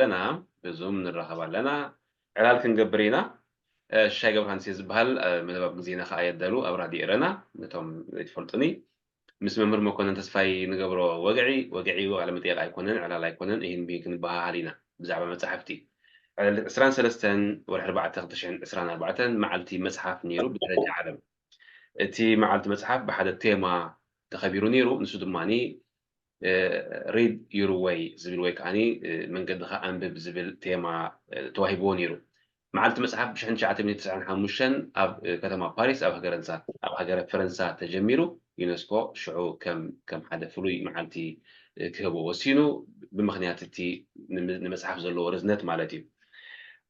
ኣለና፣ ብዙም ንራኸብ ኣለና። ዕላል ክንገብር ኢና። እ፣ ሽሻይ ገብረሃንስ እየ ዝበሃል። እ፣ መደብ ኣብ ግዜና ከኣ የዳሉ ኣብ ራድዮ ኤረና። ነቶም ዘይትፈልጡኒ፣ ምስ መምህር መኮነን ተስፋይ ንገብሮ ወግዒ፣ ወግዒ እዩ፣ ቃለ መጠይቕ ኣይኮነን፣ ዕላል ኣይኮነን፣ እሂን ብሂን ክንበሃሃል ኢና ብዛዕባ መጻሕፍቲ። ዕለት ዕስራን ሰለስተን ወርሒ ኣርባዕተ ክልተ ሽሕን ዕስራን ኣርባዕተን መዓልቲ መጽሓፍ ነይሩ ብደረጃ ዓለም። እቲ መዓልቲ መጽሓፍ ብሓደ ቴማ ተኸቢሩ ነይሩ፣ ንሱ ድማኒ፣ እ፣ Read Your Way ዝብል ወይ ከዓኒ፣ እ፣ መንገድኻ ኣንብብ ዝብል ቴማ፣ እ፣ ተዋሂብዎ ነይሩ። መዓልቲ መጽሓፍ ብሽሕን ትሽዓተ ሚእትን ተስዓን ሓሙሽተን ኣብ፣ እ፣ ከተማ ፓሪስ ኣብ ሃገረ ፈረንሳ፣ ኣብ ሃገረ ፈረንሳ ተጀሚሩ፣ ዩኔስኮ ሽዑ ከም፣ ከም ሓደ ፍሉይ መዓልቲ፣ እ፣ ክህቦ ወሲኑ፣ ብምኽንያት እቲ ንም-፣ ንመጽሓፍ ዘለዎ ርዝነት ማለት እዩ።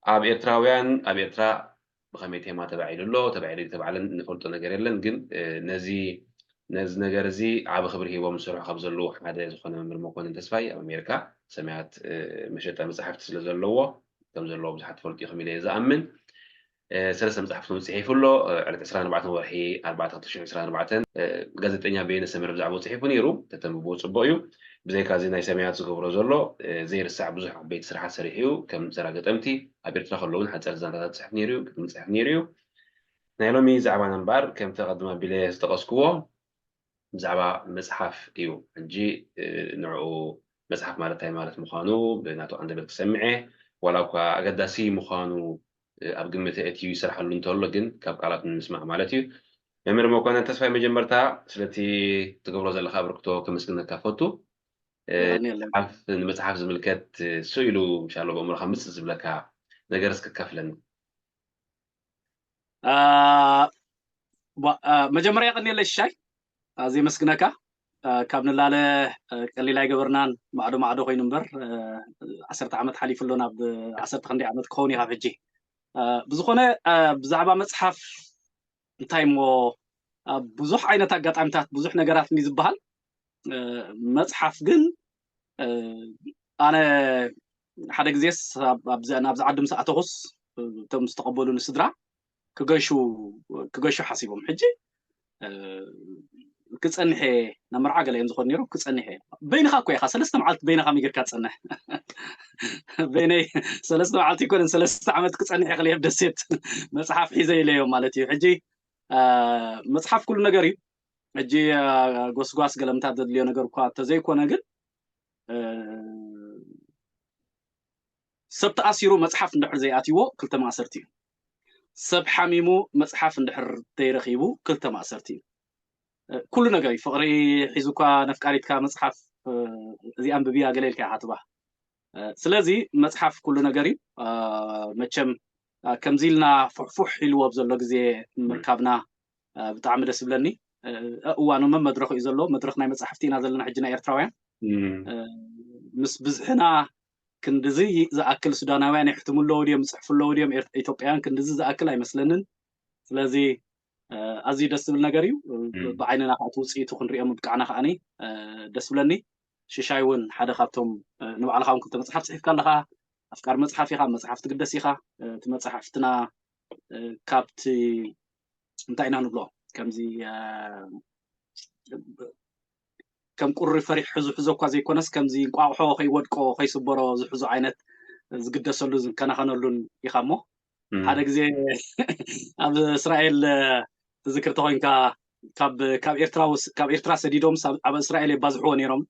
ኣብ ኤርትራውያን፣ ኣብ ኤርትራ ብኸመይ ቴማ ተባዒሉ ኣሎ፣ ተባዒሉ ኣይተባዕለን እንፈልጦ ነገር የለን። ግን፣ እ፣ ነዚ፣ ነዚ ነገር እዚ ዓቢ ክብሪ ሂቦም ዝሰርሑ ካብ ዘለዉ ሓደ ዝኾነ መምህር መኮንን ተስፋይ ኣብ ኣሜሪካ ሰማያት፣ እ፣ መሸጣ መጻሕፍቲ ስለ ዘለዎ፣ ከም ዘለዎ ብዙሓት ትፈልጡ ኢኹም ኢለ እየ ዝኣምን። እ፣ ሰለስተ መጻሕፍቲ እውን ጽሒፉ ኣሎ። እ፣ ዕለት ዕስራን ኣርባዕተን ወርሒ ኣርባዕተ ክልተ ሽሕን ዕስራን ኣርባዕተን፣ እ፣ ጋዜጠኛ በየነ ሰመረ ብዛዕባኡ ጽሒፉ ነይሩ፣ ተተንብብዎ ጽቡቕ እዩ። ብዘይካ እዚ ናይ ሰማያት ዝገብሮ ዘሎ፣ እ፣ ዘይርሳዕ ብዙሕ ዓበይቲ ስራሓት ሰሪሑ እዩ። ከም ዘራ ገጠምቲ ኣብ ኤርትራ ከሎ እውን ሓጸርቲ ዛንታታት ጽሕፍ ነይሩ እዩ፣ ግጥሚ ጽሕፍ ነይሩ እዩ። ናይ ሎሚ ዛዕባና እምበኣር ከምቲ ኣቐድም ኣቢለ ዝጠቐስክዎ ብዛዕባ መጽሓፍ እዩ። ሕጂ፣ እ፣ ንዕኡ መጽሓፍ ማለት እንታይ ማለት ምዃኑ ብናቱ ኣንደበት ክሰምዕ እየ። ዋላ እኳ ኣገዳሲ ምዃኑ፣ እ፣ ኣብ ግምት ኣእትዩ ይሰርሓሉ እንተሎ፣ ግን ካብ ቃላቱ ንምስማዕ ማለት እዩ። መምህር መኮነን ተስፋይ፣ መጀመርታ ስለቲ ትገብሮ ዘለኻ ኣበርክቶ ከመስግነካ ፈቱ። እ፣ የቐንየለይ። መጽሓፍ፣ ንመጽሓፍ ዝምልከት፣ እ፣ ስኢሉ፣ ምሻሎ ብኣእምሮኻ ምጽእ ዝብለካ ነገር እስከ ካፍለኒ። አ፣ ባ-፣ አ፣ መጀመርያ የቐንየለይ ሽሻይ፣ አ፣ ዘመስግነካ። አ፣ ካብ ንላለ፣ አ፣ ቀሊል ኣይገበርናን፣ ማዕዶ ማዕዶ ኮይኑ እምበር፣ አ፣ ዓሰርተ ዓመት ሓሊፉ ኣሎ፣ ናብ ዓሰርተ ክንደይ ዓመት ክኸውን እዩ ካብ ሕጂ። አ፣ ብዝኾነ፣ አ፣ ብዛዕባ መጽሓፍ እንታይ እሞ፣ ኣብ ብዙሕ ዓይነት ኣጋጣሚታት ብዙሕ ነገራት እዩ ዝበሃል። እ፣ መጽሓፍ ግን፣ እ፣ ኣነ ሓደ ግዜስ ኣብ፣ ኣብዚ፣ ናብዚ ዓዲ ምስ ኣተኹስ፣ እ፣ እቶም ዝተቐበሉኒ ስድራ ክገሹ፣ ክገሹ ሓሲቦም። ሕጂ፣ እ፣ ክጸንሕ እየ፣ ናብ መርዓ ገለ እዮም ዝኾኑ ነይሮም፣ ክጸንሕ እየ። በይንኻ እኮ ኢኻ፣ ሰለስተ መዓልቲ በይንኻ ሚግርካ ትጸንሕ። በይነይ ሰለስተ መዓልቲ ኣይኮነን፣ ሰለስተ ዓመት ክጸንሕ እየ፣ ክልኤ ደሴት መጽሓፍ ሒዘ ኢለዮም ማለት እዩ። ሕጂ፣ እ፣ መጽሓፍ ኩሉ ነገር እዩ። ሕጂ፣ እ፣ ጎስጓስ ገለምታት ዘድልዮ ነገር እኳ እንተዘይኮነ ግን፣ እ፣ ሰብ ተኣሲሩ መጽሓፍ እንድሕር ዘይኣትይዎ ክልተ ማእሰርቲ እዩ። ሰብ ሓሚሙ መጽሓፍ እንድሕር ዘይረኺቡ ክልተ ማእሰርቲ እዩ። እ፣ ኩሉ ነገር እዩ። ፍቕሪ ሒዙ እኳ ነፍቃሪትካ መጽሓፍ፣ እ፣ እዚ ኣንብብያ ገለ ኢልካ ኢኻ ትባ። እ፣ ስለዚ መጽሓፍ ኩሉ ነገር እዩ። እ፣ መቸም፣ እ፣ ከምዚ ኢልና ፉሕፉሕ ኢልዎ ኣብ ዘሎ ግዜ ምርካብና፣ እ፣ ብጣዕሚ ደስ ይብለኒ። እ፣ እዋኑ መን መድረኹ እዩ ዘሎ፣ መድረኽ ናይ መጻሕፍቲ ኢና ዘለና ሕጂ ናይ ኤርትራውያን። እም። እ፣ ምስ ብዝሕና ክንድዚ ዝኣክል ሱዳናውያን የሕትሙ ኣለዉ ድዮም፣ ይጽሕፉ ኣለዉ ድዮም፣ ኤር-፣ ኢትዮጵያውያን ክንድዚ ዝኣክል ኣይመስለንን። ስለዚ፣ እ፣ ኣዝዩ ደስ ዝብል ነገር እዩ። እ፣ እም። ብዓይንና ከዓ እቲ ውጽኢቱ ክንሪኦ ምብቃዕና ከዓኒ፣ እ፣ ደስ ይብለኒ። ሽሻይ እውን ሓደ ካብቶም፣ እ፣ ንባዕልኻ እውን ክልተ መጽሓፍ ጽሒፍካ ኣለኻ። ኣፍቃሪ መጽሓፍ ኢኻ፣ መጽሓፍ ትግደስ ኢኻ። እ፣ እቲ መጽሓፍትና፣ እ፣ ካብቲ እንታይ ኢና ንብሎ፣ ከምዚ፣ እ፣ ከም ቁሪ ፈሪሕ ሕዙ ሕዞ እኳ ዘይኮነስ፣ ከምዚ እንቋቑሖ ከይወድቆ ከይስበሮ ዝሕዞ ዓይነት ዝግደሰሉ ዝከናኸነሉን ኢኻ እሞ፣ እም። ሓደ ግዜ ኣብ እስራኤል፣ እ፣ ትዝክር ተኾይንካ፣ ካብ፣ ካብ ኤርትራ ወስ-፣ ካብ ኤርትራ ሰዲዶምስ ኣብ፣ ኣብ እስራኤል የባዝሕዎ ነይሮም።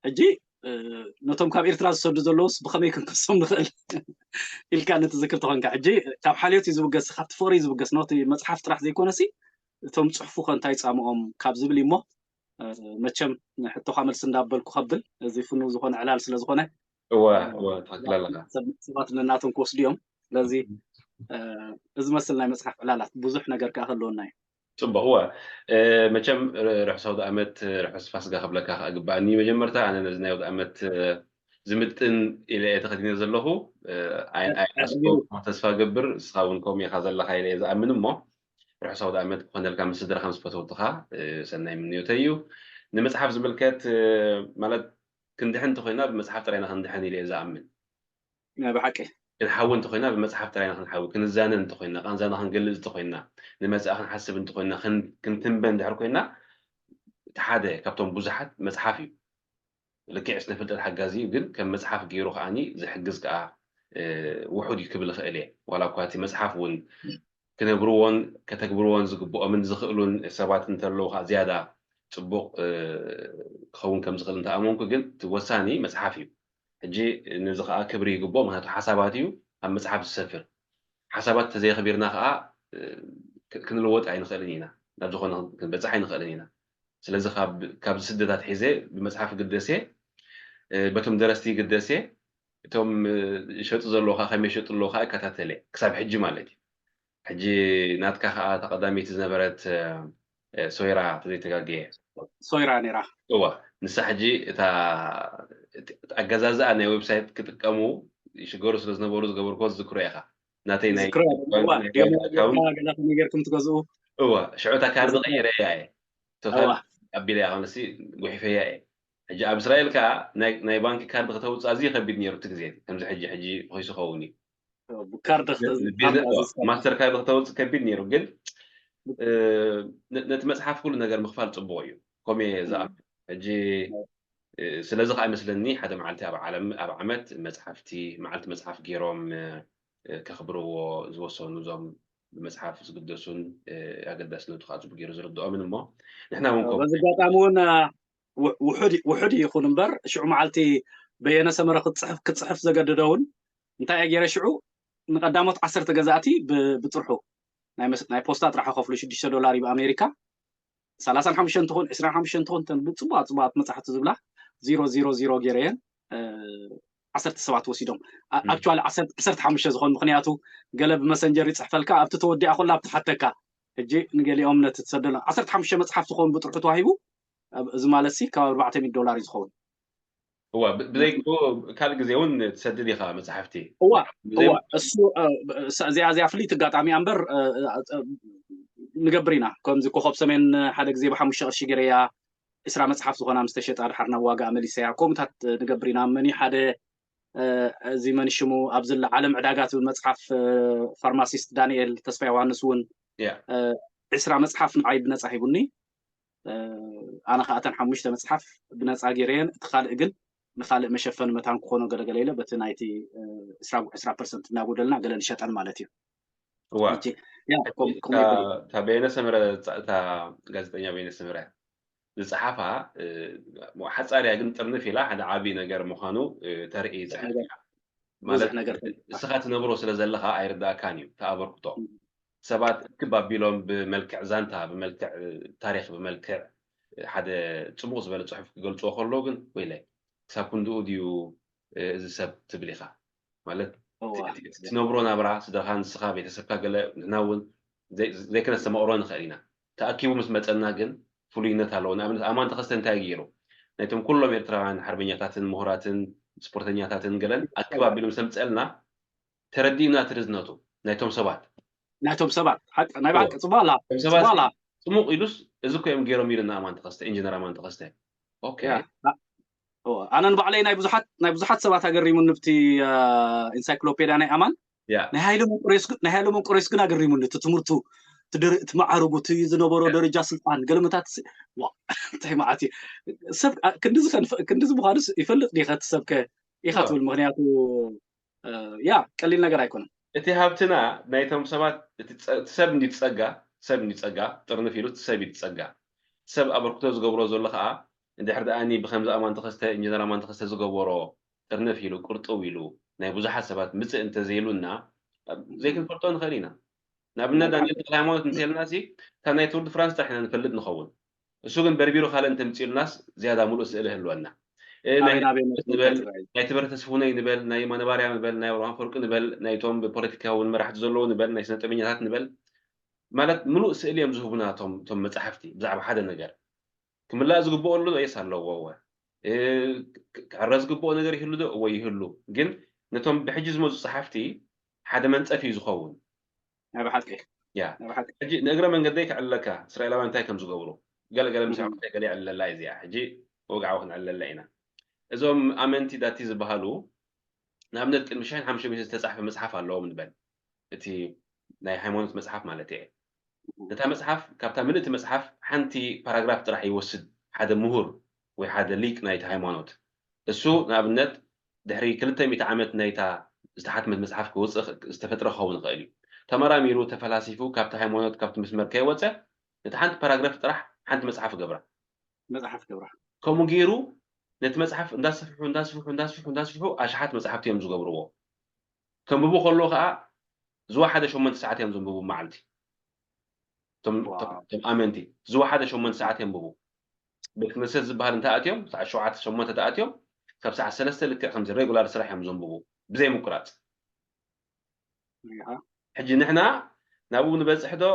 ሕጂ፣ እ፣ ነቶም ካብ ኤርትራ ዝሰዱ ዘለውስ ብኸመይ ክንከሶም ንኽእል ኢልካ ንትዝክር ተኾንካ። ሕጂ ካብ ሓልዮት እዩ ዝብገስ፣ ካብቲ ፍቕሪ እዩ ዝብገስ። ነቲ መጽሓፍ ጥራሕ ዘይኮነሲ፣ እቶም ጽሑፉ ከ እንታይ ጻምኦም ካብ ዝብል እዩ እሞ፣ እ፣ መቸም ንሕቶኻ መልሲ እንዳበልኩ ከብል፣ እዚ ፍኑው ዝኾነ ዕላል ስለ ዝኾነ፣ እወ፣ እ፣ እወ፣ ትኽክል ኣለኻ። ሰብ-፣ ሰባት ነናቶም ክወስዱ እዮም። ስለዚ፣ እ፣ እዚ መስል ናይ መጽሓፍ ዕላላት ብዙሕ ነገር ከኣ ክህልወና እዩ። ጽቡቕ፣ እወ። እ፣ መቸም ር-፣ ርሑስ ኣውደ ኣመት፣ ርሑስ ፋስጋ ክብለካ ከኣ ግባኣኒ። መጀመርታ ኣነ ነዚ ናይ ኣውደ ኣመት፣ እ፣ ዝምጥን ኢለ እየ ተኸዲነ ዘለኹ። እ፣ ኣይ-፣ እ፣ ኣይኣስኮ፣ ኣድሚሩ። ተስፋ ገብር፣ ንስኻ እውን ከምኡ ኢኻ ዘለኻ ኢለ እየ ዝኣምን እሞ፣ ርሑስ ኣውደ ኣመት ክኾነልካ ምስ ስድራኻ ምስ ፈተውትኻ፣ እ፣ ሰናይ ምንዮተይ እዩ። ንመጽሓፍ ዝምልከት፣ እ፣ ማለት ክንድሕን እንተኾይና ብመጽሓፍ ጥራይ ኢና ክንድሕን ኢለ እየ ዝኣምን። ናይ ብሓቂ። ክንሓዊ እንተኾይና ብመጽሓፍ ጥራይ ኢና ክንሓዊ፣ ክንዛነ እንተኾይና፣ ቃንዛና ክንገልጽ እንተኾይና፣ ንመጻኢ ክንሓስብ እንተኾይና፣ ክን-፣ ክንትንበ እንድሕር ኮይና፣ እቲ ሓደ ካብቶም ብዙሓት መጽሓፍ እዩ። ልክዕ ስነ ፍልጠት ሓጋዚ እዩ፣ ግን ከም መጽሓፍ ገይሩ ከዓኒ ዝሕግዝ ከኣ ውሑድ እዩ ክብል እኽእል እየ። ዋላ እኳ እቲ መጽሓፍ እውን ክነብርዎን ከተግብርዎን ዝግብኦምን ዝኽእሉን ሰባት እንተለዉ ከዓ ዝያዳ ጽቡቕ ክኸውን ከም ዝኽእል እንተኣመንኩ፣ ግን እቲ ወሳኒ መጽሓፍ እዩ። ሕጂ ነዚ ከዓ ክብሪ ይግብኦ፣ ምክንያቱ ሓሳባት እዩ ኣብ መጽሓፍ ዝሰፍር። ሓሳባት ተዘየኽቢርና ከዓ ክንልወጥ ኣይንኽእልን ኢና፣ ናብ ዝኾነ ክንበጽሕ ኣይንኽእልን ኢና። ስለዚ ካብ ስደታት ሒዘ ብመጽሓፍ ግደሴ፣ በቶም ደረስቲ ግደሴ፣ እቶም ይሸጡ ዘለዉ ከዓ ከመይ ይሸጡ ኣለዉ ከዓ ይከታተለ ክሳብ ሕጂ ማለት እዩ። ሕጂ ናትካ ከዓ ተቐዳሚቲ ዝነበረት ሶይራ ተዘይተጋገየ ሶይራ ነራ። እዋ፣ ንሳ ሕጂ እታ ኣገዛዝኣ ናይ ዌብሳይት ክጥቀሙ ይሽገሩ ስለ ዝነበሩ ዝገበርክዎ ዝዝክሮ ኢኻ። ናተይ ናይ ገለ ከመይ ጌርኩም ትገዝኡ? እዋ፣ ሽዑ እታ ካርድ ቀይረ እያ እየ ቶታል ኣቢለ እያ፣ ኮነሲ ጉሒፈያ እየ። ሕጂ ኣብ እስራኤል ከዓ ናይ ባንክ ካርድ ከተውፅእ ኣዝዩ ከቢድ ነይሩ እቲ ግዜ፣ ከምዚ ሕጂ ሕጂ ኾይሱ ኸውን እዩ። ካርድ ማስተር ካርድ ክተውፅእ ከቢድ ነይሩ፣ ግን ነቲ መፅሓፍ ኩሉ ነገር ምኽፋል ፅቡቕ እዩ። ከምኡ እየ ዝኣምን። ሕጂ ስለዚ ከዓ ይመስለኒ ሓደ መዓልቲ ኣብ ዓለም ኣብ ዓመት መፅሓፍቲ መዓልቲ መፅሓፍ ገይሮም ከኽብርዎ ዝወሰኑ እዞም ብመፅሓፍ ዝግደሱን ኣገዳስነቱ ከዓ ፅቡቅ ገይሩ ዝርድኦምን እሞ ንሕና እውን በዚ ኣጋጣሚ እውን ውሑድ ይኹን እምበር ሽዑ መዓልቲ በየነ ሰመረ ክትፅሕፍ ክትፅሕፍ ዘገደዶ እውን እንታይ እየ ገይረ ሽዑ ንቀዳሞት ዓሰርተ ገዛእቲ ብጥርሑ ናይ ፖስታ ጥራሕ ከፍሉ ሽዱሽተ ዶላር እዩ ብኣሜሪካ ሰላሳን ሓሙሽተን ትኹን ዕስራን ሓሙሽተን ትኹን ተን ብፅቡቅ ፅቡቃት መፅሓፍቲ ዝብላ ዚሮ ዚሮ ዚሮ ገይረየን ዓሰርተ ሰባት ወሲዶም ኣክቹዋሊ ዓሰርተ ሓሙሽተ ዝኾን ምክንያቱ ገለ ብመሰንጀር ይፅሕፈልካ ኣብቲ ተወዲኣ ኮላ ኣብቲ ሓተካ ሕጂ ንገሊኦም ነቲ ትሰደሎም ዓሰርተ ሓሙሽተ መፅሓፍ ዝኾን ብጥርሑ ተዋሂቡ እዚ ማለት ሲ ካብ ኣርባዕተ ሚእቲ ዶላር እዩ ዝኸውን እዋ ብዘይ ካልእ ግዜ እውን ትሰድድ ኢኻ መፅሓፍቲ እዋ እሱ እዚኣ እዚኣ ፍልይቲ ኣጋጣሚ እያ እምበር ንገብር ኢና ከምዚ ኮኸብ ሰሜን ሓደ ግዜ ብሓሙሽተ ቅርሺ ገይረያ ዕስራ መፅሓፍ ዝኾና ምስ ተሸጣ ድሓር ናብ ዋጋኣ መሊሰያ ከምኡታት ንገብር ኢና መኒ ሓደ እዚ መን ሽሙ ኣብዚ ዓለም ዕዳጋ ትብል መፅሓፍ ፋርማሲስት ዳንኤል ተስፋ ዮሃንስ እውን ዕስራ መፅሓፍ ንዓይ ብነፃ ሂቡኒ ኣነ ከዓ እተን ሓሙሽተ መፅሓፍ ብነፃ ገይረየን እቲ ካልእ ግን ንካልእ መሸፈኒ መታን ክኾኖ ገለገለ ኢለ በቲ ናይቲ ዕስራ ፐርሰንት እናጎደልና ገለ ንሸጠን ማለት እዩ እታ በየነ ሰመረ እታ ጋዜጠኛ በየነ ሰመረ ዝፀሓፋ ሓፃርያ ግን ጥርንፍ ኢላ ሓደ ዓብዪ ነገር ምዃኑ ተርኢ ይፅሕፍ ማለት እስኻ ትነብሮ ስለ ዘለኻ ኣይርዳእካን እዩ ተኣበርክቶ ሰባት እክብ ኣቢሎም ብመልክዕ ዛንታ ብመልክዕ ታሪክ ብመልክዕ ሓደ ፅቡቅ ዝበለ ፅሑፍ ክገልፅዎ ከለዉ ግን ወይለይ ክሳብ ክንድኡ ድዩ እዚ ሰብ ትብል ኢኻ ማለት ትነብሮ ናብራ ስድራኻ ንስኻ ቤተሰብካ ገለ ንሕና እውን ዘይክነስተማቕሮ ንኽእል ኢና ተኣኪቡ ምስ መፀና ግን ፍሉይነት ኣለዎ ንኣብነት ኣማን ተኸስተ እንታይ ገይሩ ናይቶም ኩሎም ኤርትራውያን ሓርበኛታትን ምሁራትን ስፖርተኛታትን ገለን ኣክብ ኣቢሉ ምስ ኣምፀልና ተረዲእና እቲ ርዝነቱ ናይቶም ሰባት ናይቶም ሰባት ሓቂ ናይ ብሓቂ ጽቡቕ ኣላ ጽቡቕ ኣላ ጽሙቕ ኢሉስ እዚ እኮ እዮም ገይሮም ኢሉና ኣማን ተኸስተ ኢንጂነር ኣማን ተኸስተ ኦኬ ኣነ ንባዕለይ ናይ ብዙሓት ናይ ብዙሓት ሰባት ኣገሪሙኒ ብቲ ኢንሳይክሎፔድያ ናይ ኣማን ናይ ሃይለ መንቆሬስ ግን ናይ ሃይለ መንቆሬስ ግን ኣገሪሙኒ እቲ ትምህርቱ እቲ ማዕርጉ እቲ ዝነበሮ ደረጃ ስልጣን ገለመታት እንታይ መዓት እዩ ሰብ ክንድዚ ክንድዚ ምዃኑስ ይፈልጥ ዲኸ እቲ ሰብከ ኢኻ ትብል ምክንያቱ ያ ቀሊል ነገር ኣይኮነን። እቲ ሃብትና ናይቶም ሰባት እቲ ሰብ እንዲ ጸጋ ሰብ እንዲ ጸጋ ጥርንፍ ኢሉ እቲ ሰብ እዩ ጸጋ ሰብ ኣበርክቶ ዝገብሮ ዘሎ ከዓ እንድሕር ደኣኒ ብከምዚ ኣማን ተኸስተ ኢንጂነር ኣማን ተኸስተ ዝገበሮ ጥርንፍ ኢሉ ቅርጥው ኢሉ ናይ ብዙሓት ሰባት ምፅእ እንተዘይሉና ዘይክንፈልጦ ንኽእል ኢና ንኣብነት ዳንኤል ተክለ ሃይማኖት እንተልና ሲ ካብ ናይ ትውልዲ ፍራንስ ጥራሕ ኢና ንፈልጥ ንኸውን እሱ ግን በርቢሩ ካልእ እንተምፂኡልናስ ዝያዳ ሙሉእ ስእሊ ህልወና ናይ ትምህርቲ ተስፉነይ ንበል ናይ ማነባርያ ንበል ናይ ወርሃን ፈርቂ ንበል ናይቶም ብፖለቲካ እውን መራሕቲ ዘለዉ ንበል ናይ ስነጥበኛታት ንበል ማለት ሙሉእ ስእሊ እዮም ዝህቡና እቶም መፅሓፍቲ ብዛዕባ ሓደ ነገር ክምላእ ዝግብኦ ኣሎ ወይስ ኣለዎ ክዕረ ዝግብኦ ነገር ይህሉ ዶ ወይ ይህሉ ግን ነቶም ብሕጂ ዝመፁ ፀሓፍቲ ሓደ መንፀፍ እዩ ዝኸውን ናይ ብሓቂ ያ ሕጂ ንእግረ መንገደይ ክዕለካ እስራኤላውያን እንታይ ከም ዝገብሩ ገለገለ ምስ ዕቁተ ገለ ይዕለላ እዚኣ ሕጂ ወግዓዊ ክንዕለላ ኢና እዞም ኣመንቲ ዳቲ ዝበሃሉ ንኣብነት ቅድሚ ሽሕን ሓሙሽተ ሚእትን ዝተፃሕፈ መፅሓፍ ኣለዎም ንበል እቲ ናይ ሃይማኖት መፅሓፍ ማለት እየ እታ መፅሓፍ ካብታ ምልእቲ መፅሓፍ ሓንቲ ፓራግራፍ ጥራሕ ይወስድ ሓደ ምሁር ወይ ሓደ ሊቅ ናይቲ ሃይማኖት እሱ ንኣብነት ድሕሪ ክልተ ሚእቲ ዓመት ናይታ ዝተሓትመት መጽሓፍ ክወፅእ ዝተፈጥረ ክኸውን ይኽእል እዩ። ተመራሚሩ ተፈላሲፉ ካብቲ ሃይማኖት ካብቲ መስመር ከይወፀ ነቲ ሓንቲ ፓራግራፍ ጥራሕ ሓንቲ መጽሓፍ ገብራ። መጽሓፍ ገብራ ከምኡ ገይሩ ነቲ መጽሓፍ እንዳስፍሑ እንዳስፍሑ እንዳስፍሑ እንዳስፍሑ ኣሽሓት መጽሓፍቲ እዮም ዝገብርዎ። ከንብቡ ከሎ ከዓ ዝወሓደ ሸሞንተ ሰዓት እዮም ዘንብቡ መዓልቲ። እቶም ኣመንቲ ዝወሓደ ሸሞንተ ሰዓት የንብቡ። ቤት ክነሰት ዝበሃል እንተኣትዮም ሰዓት ሸውዓተ ሸሞንተ ተኣትዮም ካብ ሰዓት ሰለስተ ልክዕ ከምዚ ሬጉላር ስራሕ እዮም ዘንብቡ ብዘይ ምቁራፅ። ሕጂ ንሕና ናብኡ ንበፅሕ ዶ?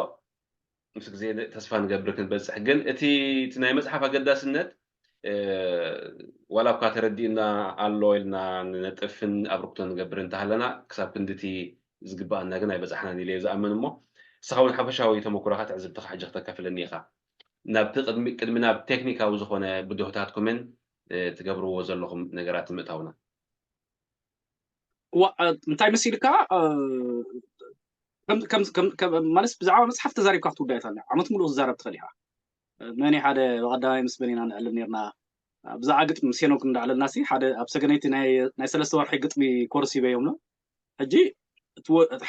ምስ ግዜ ተስፋ ንገብር ክንበፅሕ። ግን እቲ እቲ ናይ መፅሓፍ ኣገዳስነት ዋላ እኳ ተረዲእና ኣሎ ኢልና ንነጥፍን ኣብርክቶ ንገብር እንተሃለና ክሳብ ክንድቲ ዝግባኣና ግን ኣይበፃሕናን ኢለ ዝኣምን። እሞ ንስኻ እውን ሓፈሻዊ ተመኩሮኻ ትዕዝብትኻ ሕጂ ክተካፍለኒ ኢኻ። ናብቲ ቅድሚ ናብ ቴክኒካዊ ዝኾነ ብድሆታትኩምን ትገብርዎ ዘለኹም ነገራት ንምእታውና። እንታይ መሲልካ? ማለት ብዛዕባ መፅሓፍ ተዛሪብካ ክትውዳእ ይትኽእል። ዓመት ሙሉእ ክዛረብ ትኽእል ኢኻ። መን ሓደ ብቐዳማይ ምስ በኒና ንዕልል ነርና። ብዛዕባ ግጥሚ ምስ ሄኖክ እንዳዕለልና ሲ ሓደ ኣብ ሰገነይቲ ናይ ሰለስተ ወርሒ ግጥሚ ኮርስ ሂበዮም ነው። ሕጂ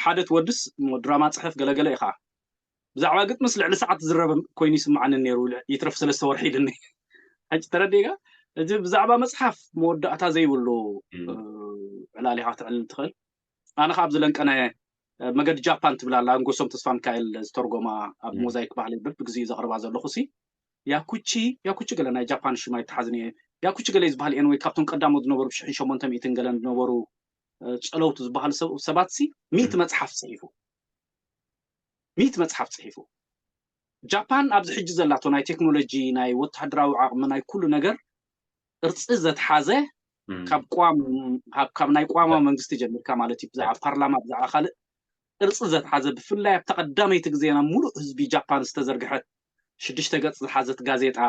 ሓደ ትወድስ ድራማ ፅሕፍ ገለገለ ኢኻ። ብዛዕባ ግጥምስ ልዕሊ ሰዓት ዝረበ ኮይኑ ይስምዓኒ ነይሩ። ይትረፍ ሰለስተ ወርሒ ኢልኒ። ሕጂ ተረዲእካ? እዚ ብዛዕባ መፅሓፍ መወዳእታ ዘይብሉ ዕላል ኢኻ ክትዕልል ትኽእል። ኣነ ካብ ዝለንቀነ መገዲ ጃፓን ትብል ኣላ፣ ኣንጎሶም ተስፋ ሚካኤል ዝተርጎማ ኣብ ሞዛይክ ባህሊ በብግዜኡ ዘቕርባ ዘለኹ ሲ ያኩቺ ያኩቺ ገለ ናይ ጃፓን ሽም ኣይተሓዝን እየ። ያኩቺ ገለ ዝበሃል ኤንወይ ካብቶም ቀዳሞት ዝነበሩ ብሽሕን ሸሞንተ ሚእትን ገለን ዝነበሩ ጸለውቲ ዝበሃሉ ሰባት ሲ ሚእቲ መጽሓፍ ጽሒፉ። ሚእቲ መጽሓፍ ጽሒፉ። ጃፓን ኣብዚ ሕጂ ዘላቶ ናይ ቴክኖሎጂ ናይ ወታደራዊ ዓቕሚ ናይ ኩሉ ነገር ቅርጺ ዘትሓዘ ካብ ቋም ካብ ናይ ቋማዊ መንግስቲ ጀሚርካ ማለት እዩ። ብዛዕባ ፓርላማ ብዛዕባ ካልእ ቅርጺ ዘትሓዘ ብፍላይ ኣብታ ቀዳመይቲ ግዜ ናብ ሙሉእ ህዝቢ ጃፓን ዝተዘርግሐት ሽዱሽተ ገጽ ዝሓዘት ጋዜጣ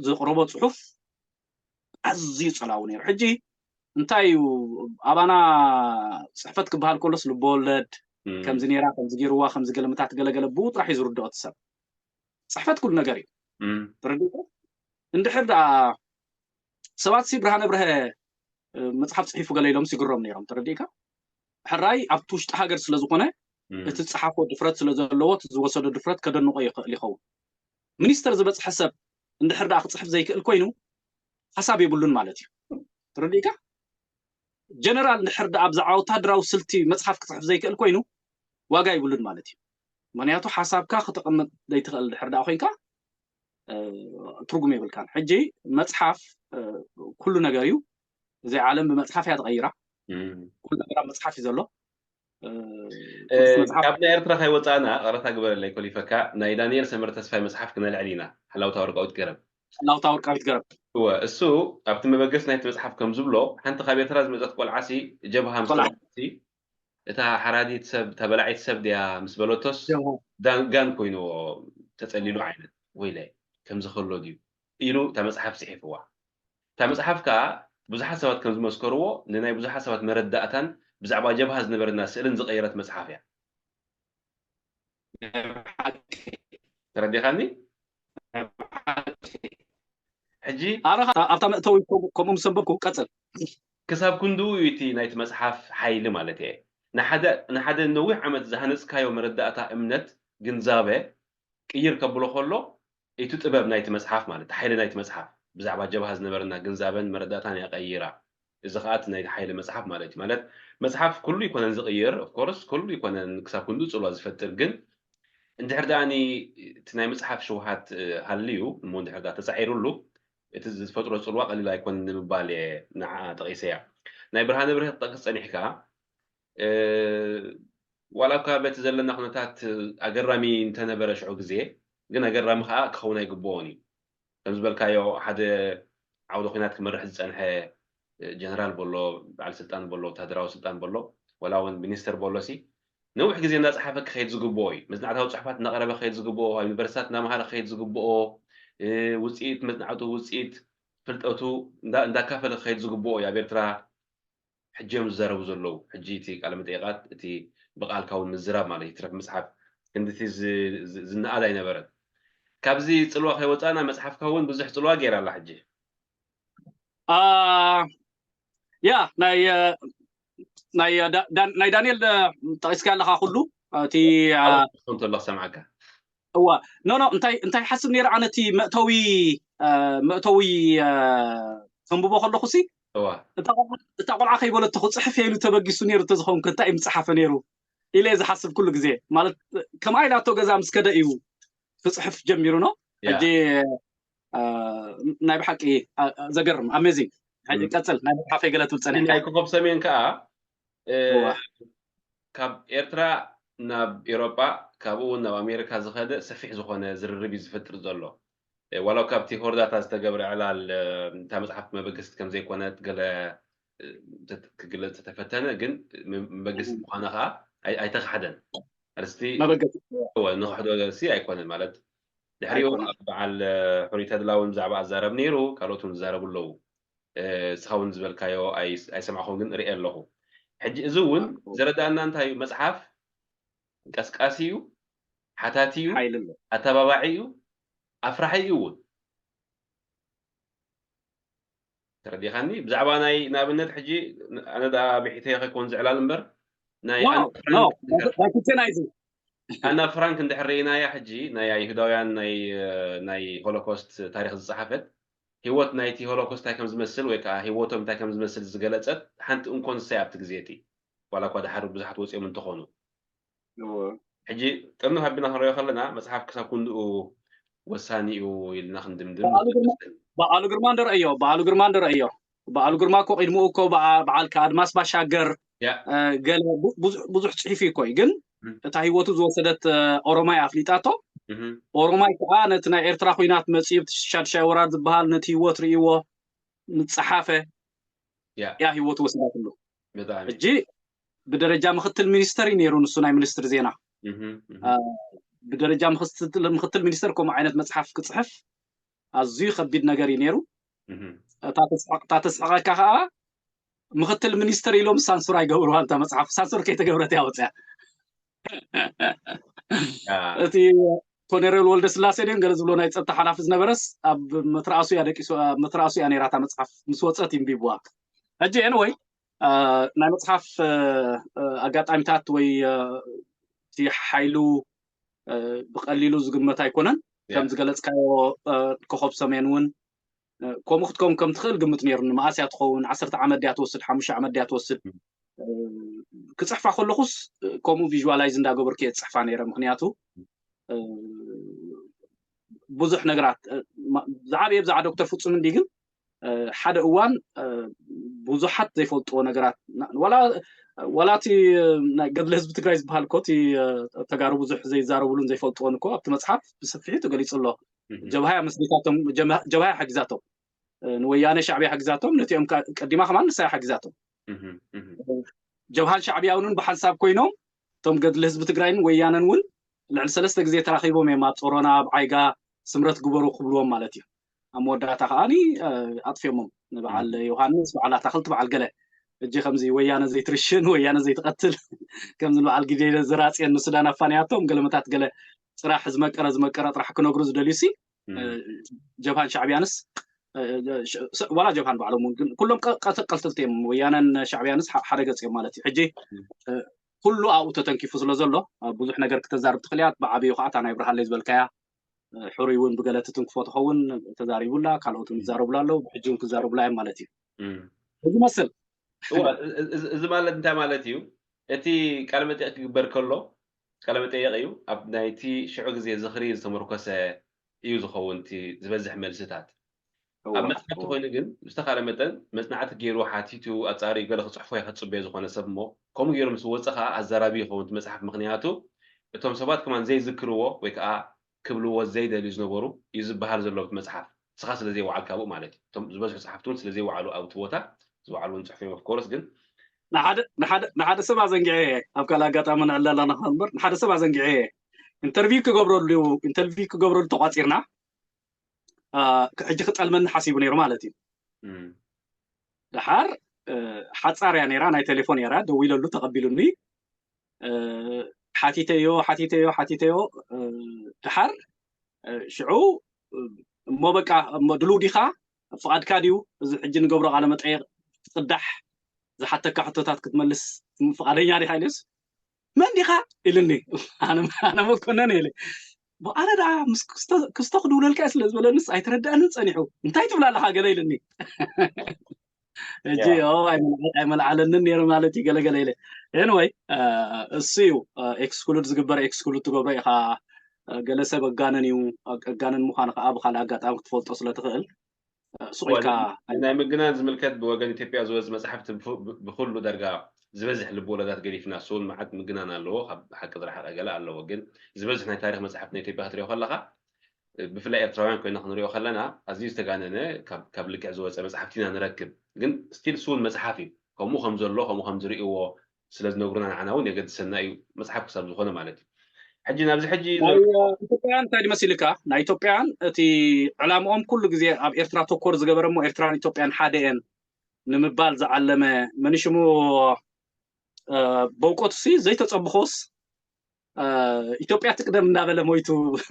ዘቕረቦ ጽሑፍ ኣዝዩ ጸላዊ ነይሩ። ሕጂ እንታይ እዩ ኣባና ጽሕፈት ክበሃል ከሎስ ልበወለድ ከምዚ ነይራ ከምዚ ገይርዋ ከምዚ ገለመታት ገለገለ ብኡ ጥራሕ እዩ ዝርድኦ እቲ ሰብ። ጽሕፈት ኩሉ ነገር እዩ። ተረዲእካ? እንድሕር ደኣ ሰባት ሲ ብርሃነ ብርሀ መጽሓፍ ጽሒፉ ገለ ኢሎም ይግረሙ ነይሮም። ተረዲእካ? ሕራይ ኣብቲ ውሽጢ ሃገር ስለ ዝኾነ እቲ ዝጸሓፎ ድፍረት ስለ ዘለዎ እቲ ዝወሰዶ ድፍረት ከደንቆ ይኽእል ይኸውን። ሚኒስተር ዝበጽሐ ሰብ እንድሕር ደኣ ክጽሕፍ ዘይክእል ኮይኑ ሓሳብ የብሉን ማለት እዩ። ተረዲእካ? ጀነራል እንድሕር ደኣ ብዛዕባ ወታደራዊ ስልቲ መጽሓፍ ክጽሕፍ ዘይክእል ኮይኑ ዋጋ ይብሉን ማለት እዩ። ምክንያቱ ሓሳብካ ክተቐምጥ ዘይትኽእል እንድሕር ደኣ ኮይንካ ትርጉም የብልካን። ሕጂ መጽሓፍ ኩሉ ነገር እዩ። እዚ ዓለም ብመጽሓፍ እያ ተቐይራ። ኩሉ ነገር ኣብ መጽሓፍ እዩ ዘሎ። ካብ ናይ ኤርትራ ካይወፃእና ቐረታ ግበረለይ ኮሊፈካ ናይ ዳንኤል ሰመረ ተስፋይ መፅሓፍ ክነልዕል ኢና። ሓላውታ ወርቃዊት ገረብ ሓላውታ ወርቃዊት ገረብ እወ እሱ ኣብቲ መበገሲ ናይቲ መፅሓፍ ከም ዝብሎ ሓንቲ ካብ ኤርትራ ዝመፀት ቆልዓሲ ጀብሃ ምስ እታ ሓራዲት ሰብ እታ በላዒት ሰብ ድያ ምስ በለቶስ ጋን ኮይንዎ ተፀሊሉ ዓይነት ወይለ ከምዚ ከሎ ድዩ ኢሉ እታ መፅሓፍ ፅሒፍዋ። እታ መፅሓፍ ከዓ ብዙሓት ሰባት ከም ዝመስከርዎ ንናይ ብዙሓት ሰባት መረዳእታን ብዛዕባ ጀብሃ ዝነበረና ስእልን ዝቐየረት መፅሓፍ እያ። ተረዲኻኒ? ሕጂ ኣረኻ ኣብታ መእተዊ ከምኡ ምስ ኣንበብኩ ቀጽል። ክሳብ ክንድኡ እዩ እቲ ናይቲ መጽሓፍ ሓይሊ ማለት እየ። ንሓደ ንሓደ ነዊሕ ዓመት ዝሃነጽካዮ መረዳእታ እምነት ግንዛበ ቅይር ከብሎ ከሎ እቲ ጥበብ ናይቲ መጽሓፍ ማለት ሓይሊ ናይቲ መጽሓፍ ብዛዕባ ጀብሃ ዝነበረና ግንዛበን መረዳእታን እያ ቀይራ። እዚ ከዓ እቲ ናይ ሓይሊ መጽሓፍ ማለት እዩ። ማለት መጽሓፍ ኩሉ ይኮነን ዝቕይር of course ኩሉ ይኮነን ክሳብ ክንዱ ጽልዋ ዝፈጥር ግን እንድሕር ደኣ እቲ ናይ መጽሓፍ ሽውሃት ሃልዩ እሞ እንድሕር ደኣ ተጻዒሩሉ እቲ ዝፈጥሮ ጽልዋ ቀሊል ኣይኮነን ንምባል እየ ንዓ ጠቒሰያ። ናይ ብርሃነ ብርሄ ክጠቅስ ጸኒሕካ ዋላ እኳ በቲ ዘለና ኩነታት ኣገራሚ እንተነበረ ሽዑ ግዜ ግን ኣገራሚ ከዓ ክኸውን ኣይግብኦን እዩ። ከም ዝበልካዮ ሓደ ዓውደ ኩናት ክመርሕ ዝፀንሐ ጀነራል በሎ በዓል ስልጣን በሎ ወታደራዊ ስልጣን በሎ ዋላ እውን ሚኒስተር በሎ ሲ ነዊሕ ግዜ እንዳፀሓፈ ክኸይድ ዝግብኦ እዩ። መፅናዕታዊ ፅሑፋት እናቐረበ ክኸይድ ዝግብኦ ኣብ ዩኒቨርሲታት እናመሃረ ክኸይድ ዝግብኦ ውፅኢት መፅናዕቱ ውፅኢት ፍልጠቱ እንዳካፈለ ክኸይድ ዝግብኦ እዩ። ኣብ ኤርትራ ሕጂ እዮም ዝዛረቡ ዘለዉ። ሕጂ እቲ ቃለ መጠይቃት እቲ ብቃልካ እውን ምዝራብ ማለት ይትረፍ ምፅሓፍ ክንድቲ ዝነኣድ ኣይነበረን። ካብዚ ፅልዋ ከይወፃእና መፅሓፍካ እውን ብዙሕ ፅልዋ ገይራ ኣላ። ሕጂ ያ ናይ ናይ ዳንኤል ጠቂስካ ኣለካ ኩሉ እቲ እንተሎ ክሰምዓካ። እዋ ኖ ኖ እንታይ እንታይ ሓስብ ነይረ ኣነ እቲ መእተዊ መእተዊ ከንብቦ ከለኹ ሲ እታ ቆልዓ ከይበለቶ ክፅሕፍ ኢሉ ተበጊሱ ነይሩ እንተዝኸውን ከንታይ ምፅሓፈ ነይሩ ኢለ ዝሓስብ ኩሉ ግዜ። ማለት ከምኣ ኢላቶ ገዛ ምስ ከደ እዩ ክፅሕፍ ጀሚሩ ነው። ሕጂ ናይ ብሓቂ ዘገርም፣ amazing። ሕጂ ቀፅል፣ ናይ መፅሓፈይ ገለ ትብል ፀኒሕካ። ናይ ኮኸብ ሰሜን ከዓ ካብ ኤርትራ ናብ ኤሮጳ፣ ካብኡ እውን ናብ ኣሜሪካ ዝኸደ ሰፊሕ ዝኾነ ዝርርብ እዩ ዝፈጥር ዘሎ። ዋላ ካብቲ ሆርዳታ ዝተገብረ ዕላል እታ መፅሓፍ መበገሲት ከም ዘይኮነት ገለ ክግለፅ ዝተፈተነ፣ ግን መበገሲት ምዃና ከዓ ኣይተኻሕደን። ኣርስቲ ንኽሕዶ ሲ ኣይኮነን። ማለት ድሕሪኡ በዓል ሕሩይ ተድላ እውን ብዛዕባ ኣዛረብ ነይሩ፣ ካልኦት እውን ዝዛረቡ ኣለዉ። እስኻ እውን ዝበልካዮ ኣይሰማዕኹን፣ ግን ርኢ ኣለኹ። ሕጂ እዚ እውን ዘረዳእና እንታይ እዩ? መፅሓፍ ቀስቃሲ እዩ፣ ሓታቲ እዩ፣ ኣተባባዒ እዩ፣ ኣፍራሒ እዩ እውን። ተረዲኻኒ? ብዛዕባ ናይ ንኣብነት ሕጂ ኣነ ደኣ ብሒተይ ከይኮን ዝዕላል እምበር ናይ ኣና ፍራንክ እንድሕር ርኢናያ ሕጂ ናይ ኣይሁዳውያን ናይ ሆሎኮስት ታሪክ ዝፀሓፈት ህይወት ናይቲ ሆሎኮስት እንታይ ከም ዝመስል ወይ ከዓ ህይወቶም እንታይ ከም ዝመስል ዝገለፀት ሓንቲ እንኮ ንሳይ ኣብቲ ግዜ እቲ ዋላ እኳ ድሓር ብዙሓት ወፂኦም እንተኾኑ ሕጂ ጥርንፍ ኣቢና ክንሪኦ ከለና መፅሓፍ ክሳብ ክንድኡ ወሳኒ እዩ ኢልና ክንድምድም። በዓሉ ግርማ እንደረእዮ በዓሉ ግርማ እንደረእዮ በዓሉ ግርማ እኮ ቅድምኡ እኮ በዓልካ ኣድማስ ባሻገር ገለ ብዙሕ ፅሒፉ እኮ እዩ። ግን እታ ህይወቱ ዝወሰደት ኦሮማይ ኣፍሊጣቶ። ኦሮማይ ከዓ ነቲ ናይ ኤርትራ ኩናት መፅኡ እቲ ሻድሻይ ወራር ዝበሃል ነቲ ህይወት ርእይዎ ምፀሓፈ ያ ህይወቱ ወሲዳትሉ። ሕጂ ብደረጃ ምክትል ሚኒስተር እዩ ነይሩ ንሱ ናይ ሚኒስትሪ ዜና። ብደረጃ ምክትል ሚኒስተር ከምኡ ዓይነት መፅሓፍ ክፅሕፍ ኣዝዩ ከቢድ ነገር እዩ ነይሩ። እታ ተስሕቐካ ከዓ ምክትል ሚኒስተር ኢሎም ሳንሱር ኣይገብርዋን እታ መፅሓፍ ሳንሱር ከይተገብረት እያ ወፅያ። እቲ ኮነሬል ወልደ ስላሴ ድን ገለ ዝብሎ ናይ ፀጥታ ሓላፊ ዝነበረስ ኣብ መትረኣሱ እያ ደቂሱ ኣብ መትረኣሱ እያ ነይራ እታ መፅሓፍ ምስ ወፀት ይንቢብዋ። ሕጂ anyway ናይ መፅሓፍ ኣጋጣሚታት ወይ እቲ ሓይሉ ብቐሊሉ ዝግመት ኣይኮነን። ከም ዝገለፅካዮ ኮኸብ ሰሜን እውን ከምኡ ክትከውን ከም ትኽእል ግምት ነይሩኒ። መኣስ እያ ትኸውን? ዓሰርተ ዓመት ድያ ትወስድ? ሓሙሽተ ዓመት ድያ ትወስድ? ክፅሕፋ ከለኹስ ከምኡ ቪዥዋላይዝ እንዳገበርኩ እየ ዝፅሕፋ ነይረ። ምክንያቱ ብዙሕ ነገራት ዝዓበየ ብዛዕባ ዶክተር ፍፁም እንዲ ግን ሓደ እዋን ብዙሓት ዘይፈልጥዎ ነገራት ዋላ እቲ ናይ ገድሊ ህዝቢ ትግራይ ዝበሃል እኮ እቲ ተጋሩ ብዙሕ ዘይዛረብሉን ዘይፈልጥዎን እኮ ኣብቲ መፅሓፍ ብሰፊሑ ተገሊፁ ኣሎ። ጀብሃ እያ መስሪታቶም፣ ጀብሃ እያ ሓጊዛቶም፣ ንወያነ ሻዕብያ ሓጊዛቶም፣ ነቲኦም ቀዲማ ከማን ንሳ እያ ሓጊዛቶም። ጀብሃን ሻዕብያ እውን ብሓንሳብ ኮይኖም እቶም ገድሊ ህዝቢ ትግራይን ወያነን እውን ልዕሊ ሰለስተ ግዜ ተራኺቦም እዮም ኣብ ጾሮና ኣብ ዓይጋ ስምረት ግበሩ ክብልዎም ማለት እዩ። ኣብ መወዳእታ ከዓኒ ኣጥፊኦሞም ንበዓል ዮሃንስ በዓል ኣታክልቲ በዓል ገለ እጂ ከምዚ ወያነ ዘይትርሽን ወያነ ዘይትቐትል ከምዚ በዓል ግዜ ዝራፅየን ንሱዳን ኣፋንያቶም ገለመታት ገለ ፅራሕ ዝመቀረ ዝመቀረ ጥራሕ ክነግሩ ዝደልዩ ሲ ጀብሃን ሻዕብያንስ ዋላ ጀብሃን ባዕሎም እውን ግን ኩሎም ቀተቀልትልቲ እዮም። ወያነን ሻዕብያንስ ሓደ ገፅ እዮም ማለት እዩ። ሕጂ ኩሉ ኣብኡ ተተንኪፉ ስለ ዘሎ ብዙሕ ነገር ክተዛርብ ትኽእል እያ። ብዓብዩ ከዓ እታ ናይ ብርሃለይ ዝበልካያ ሕሩይ እውን ብገለ ትትንክፎ ትኸውን ተዛሪቡላ፣ ካልኦት እውን ይዛረቡላ ኣለዉ፣ ብሕጂ እውን ክዛረቡላ እዮም ማለት እዩ። እዚ መስል እዚ ማለት እንታይ ማለት እዩ? እቲ ቃለ መጠይቅ ክግበር ከሎ ቃለ መጠይቅ እዩ ኣብ ናይቲ ሽዑ ግዜ ዝኽሪ ዝተመርኮሰ እዩ ዝኸውን እቲ ዝበዝሕ መልስታት። ኣብ መፅናዕቲ ኮይኑ ግን ብዝተኻለ መጠን መፅናዕቲ ገይሩ ሓቲቱ ኣፃሪ ገለ ክፅሕፎ እየ ከፅበዮ ዝኾነ ሰብ እሞ ከምኡ ገይሩ ምስ ወፀ ከዓ ኣዘራቢ ይኸውን እቲ መፅሓፍ። ምክንያቱ እቶም ሰባት ከማን ዘይዝክርዎ ወይ ከዓ ክብልዎ ዘይደልዩ ዝነበሩ እዩ ዝበሃል ዘሎ ኣብቲ መፅሓፍ። ንስኻ ስለ ዘይወዓልካ ኣብኡ ማለት እዩ። እቶም ዝበዝሑ ፀሓፍቲ እውን ስለ ዘይወዓሉ ኣብቲ ቦታ ዝወዓሉ እውን ፅሑፍ እዮም። Of course ግን ንሓደ ሰብ ኣዘንጊዐ እየ ኣብ ካልእ ኣጋጣሚ ንዕለላ ንኽንበር ንሓደ ሰብ ኣዘንጊዐ እየ ኢንተርቪው ክገብረሉ ኢንተርቪው ክገብረሉ ተቋፂርና ሕጂ ክጠልመኒ ሓሲቡ ነይሩ ማለት እዩ። ደሓር ሓፃር እያ ነይራ ናይ ቴሌፎን እያ ደዊለሉ ተቐቢሉኒ ሓቲተዮ ሓቲተዮ ሓቲተዮ ደሓር ሽዑ እሞ በቃ እሞ ድልው ዲኻ ፍቓድካ ድዩ እዚ ሕጂ ንገብሮ ቃለ መጠየቕ ትቕዳሕ? ዝሓተካ ሕቶታት ክትመልስ ፍቓደኛ ዲኻ ኢሉስ፣ መን ዲኻ ኢልኒ። ኣነ ኣነ መኮነን ኢለ። ኣነ ደኣ ምስ ክስቶ ክስቶ ክድውለልካ እየ ስለ ዝበለንስ ኣይተረድኣንን ጸኒሑ። እንታይ ትብል ኣለኻ ገለ ኢልኒ። ሕጂ ያ። ኦ ኣይመልዓለንን ነይሩ ማለት እዩ ገለ ገለ ኢለ። Anyway እሱ እዩ ኤክስክሉድ ዝግበር፣ ኤክስክሉድ ትገብሮ ኢኻ። ገለ ሰብ ኣጋነን እዩ፣ ኣጋነን ምዃኑ ከዓ ብካልእ ኣጋጣሚ ክትፈልጦ ስለ ትኽእል ሱቕ እወ፣ ኢልካ ን- ናይ ምግናን ዝምልከት ብወገን ኢትዮጵያ ዝወዝ መጽሓፍቲ ብፉ- ብ- ብኹሉ ደርጋ ዝበዝሕ ልብ ወለዳት ገዲፍና፣ እሱ እውን መዓት ምግናን ኣለዎ፣ ካብ ሓቂ ዝረሓቐ ገለ ኣለዎ። ግን ዝበዝሕ ናይ ታሪክ መጽሓፍቲ ናይ ኢትዮጵያ ክትሪኦ ከለኻ፣ ብፍላይ ኤርትራውያን ኮይና ክንሪኦ ከለና ኣዝዩ ዝተጋነነ ካብ ካብ ልክዕ ዝወፀ መጽሓፍቲ ኢና ንረክብ። ግን ስቲል እሱ እውን መጽሓፍ እዩ። ከምኡ ከም ዘሎ፣ ከምኡ ከም ዝርእይዎ ስለ ዝነግሩና ንዓና እውን የገድሰና እዩ፣ መጽሓፍ ክሳብ ዝኾነ ማለት እዩ። ሕጂ ናብዚ ሕጂ ናይ ዘሎ ኢትዮጵያን እንታይ ድመሲልካ? ናይ ኢትዮጵያን እቲ ዕላምኦም ኩሉ ግዜ ኣብ ኤርትራ ተኮር ዝገበረ እሞ ኤርትራን ኢትዮጵያን ሓደ እየን ንምባል ዝዓለመ መን ሽሙ በውቀቱ ሲ ዘይተጸብኾስ ኢትዮጵያ ትቅደም እናበለ ሞይቱ።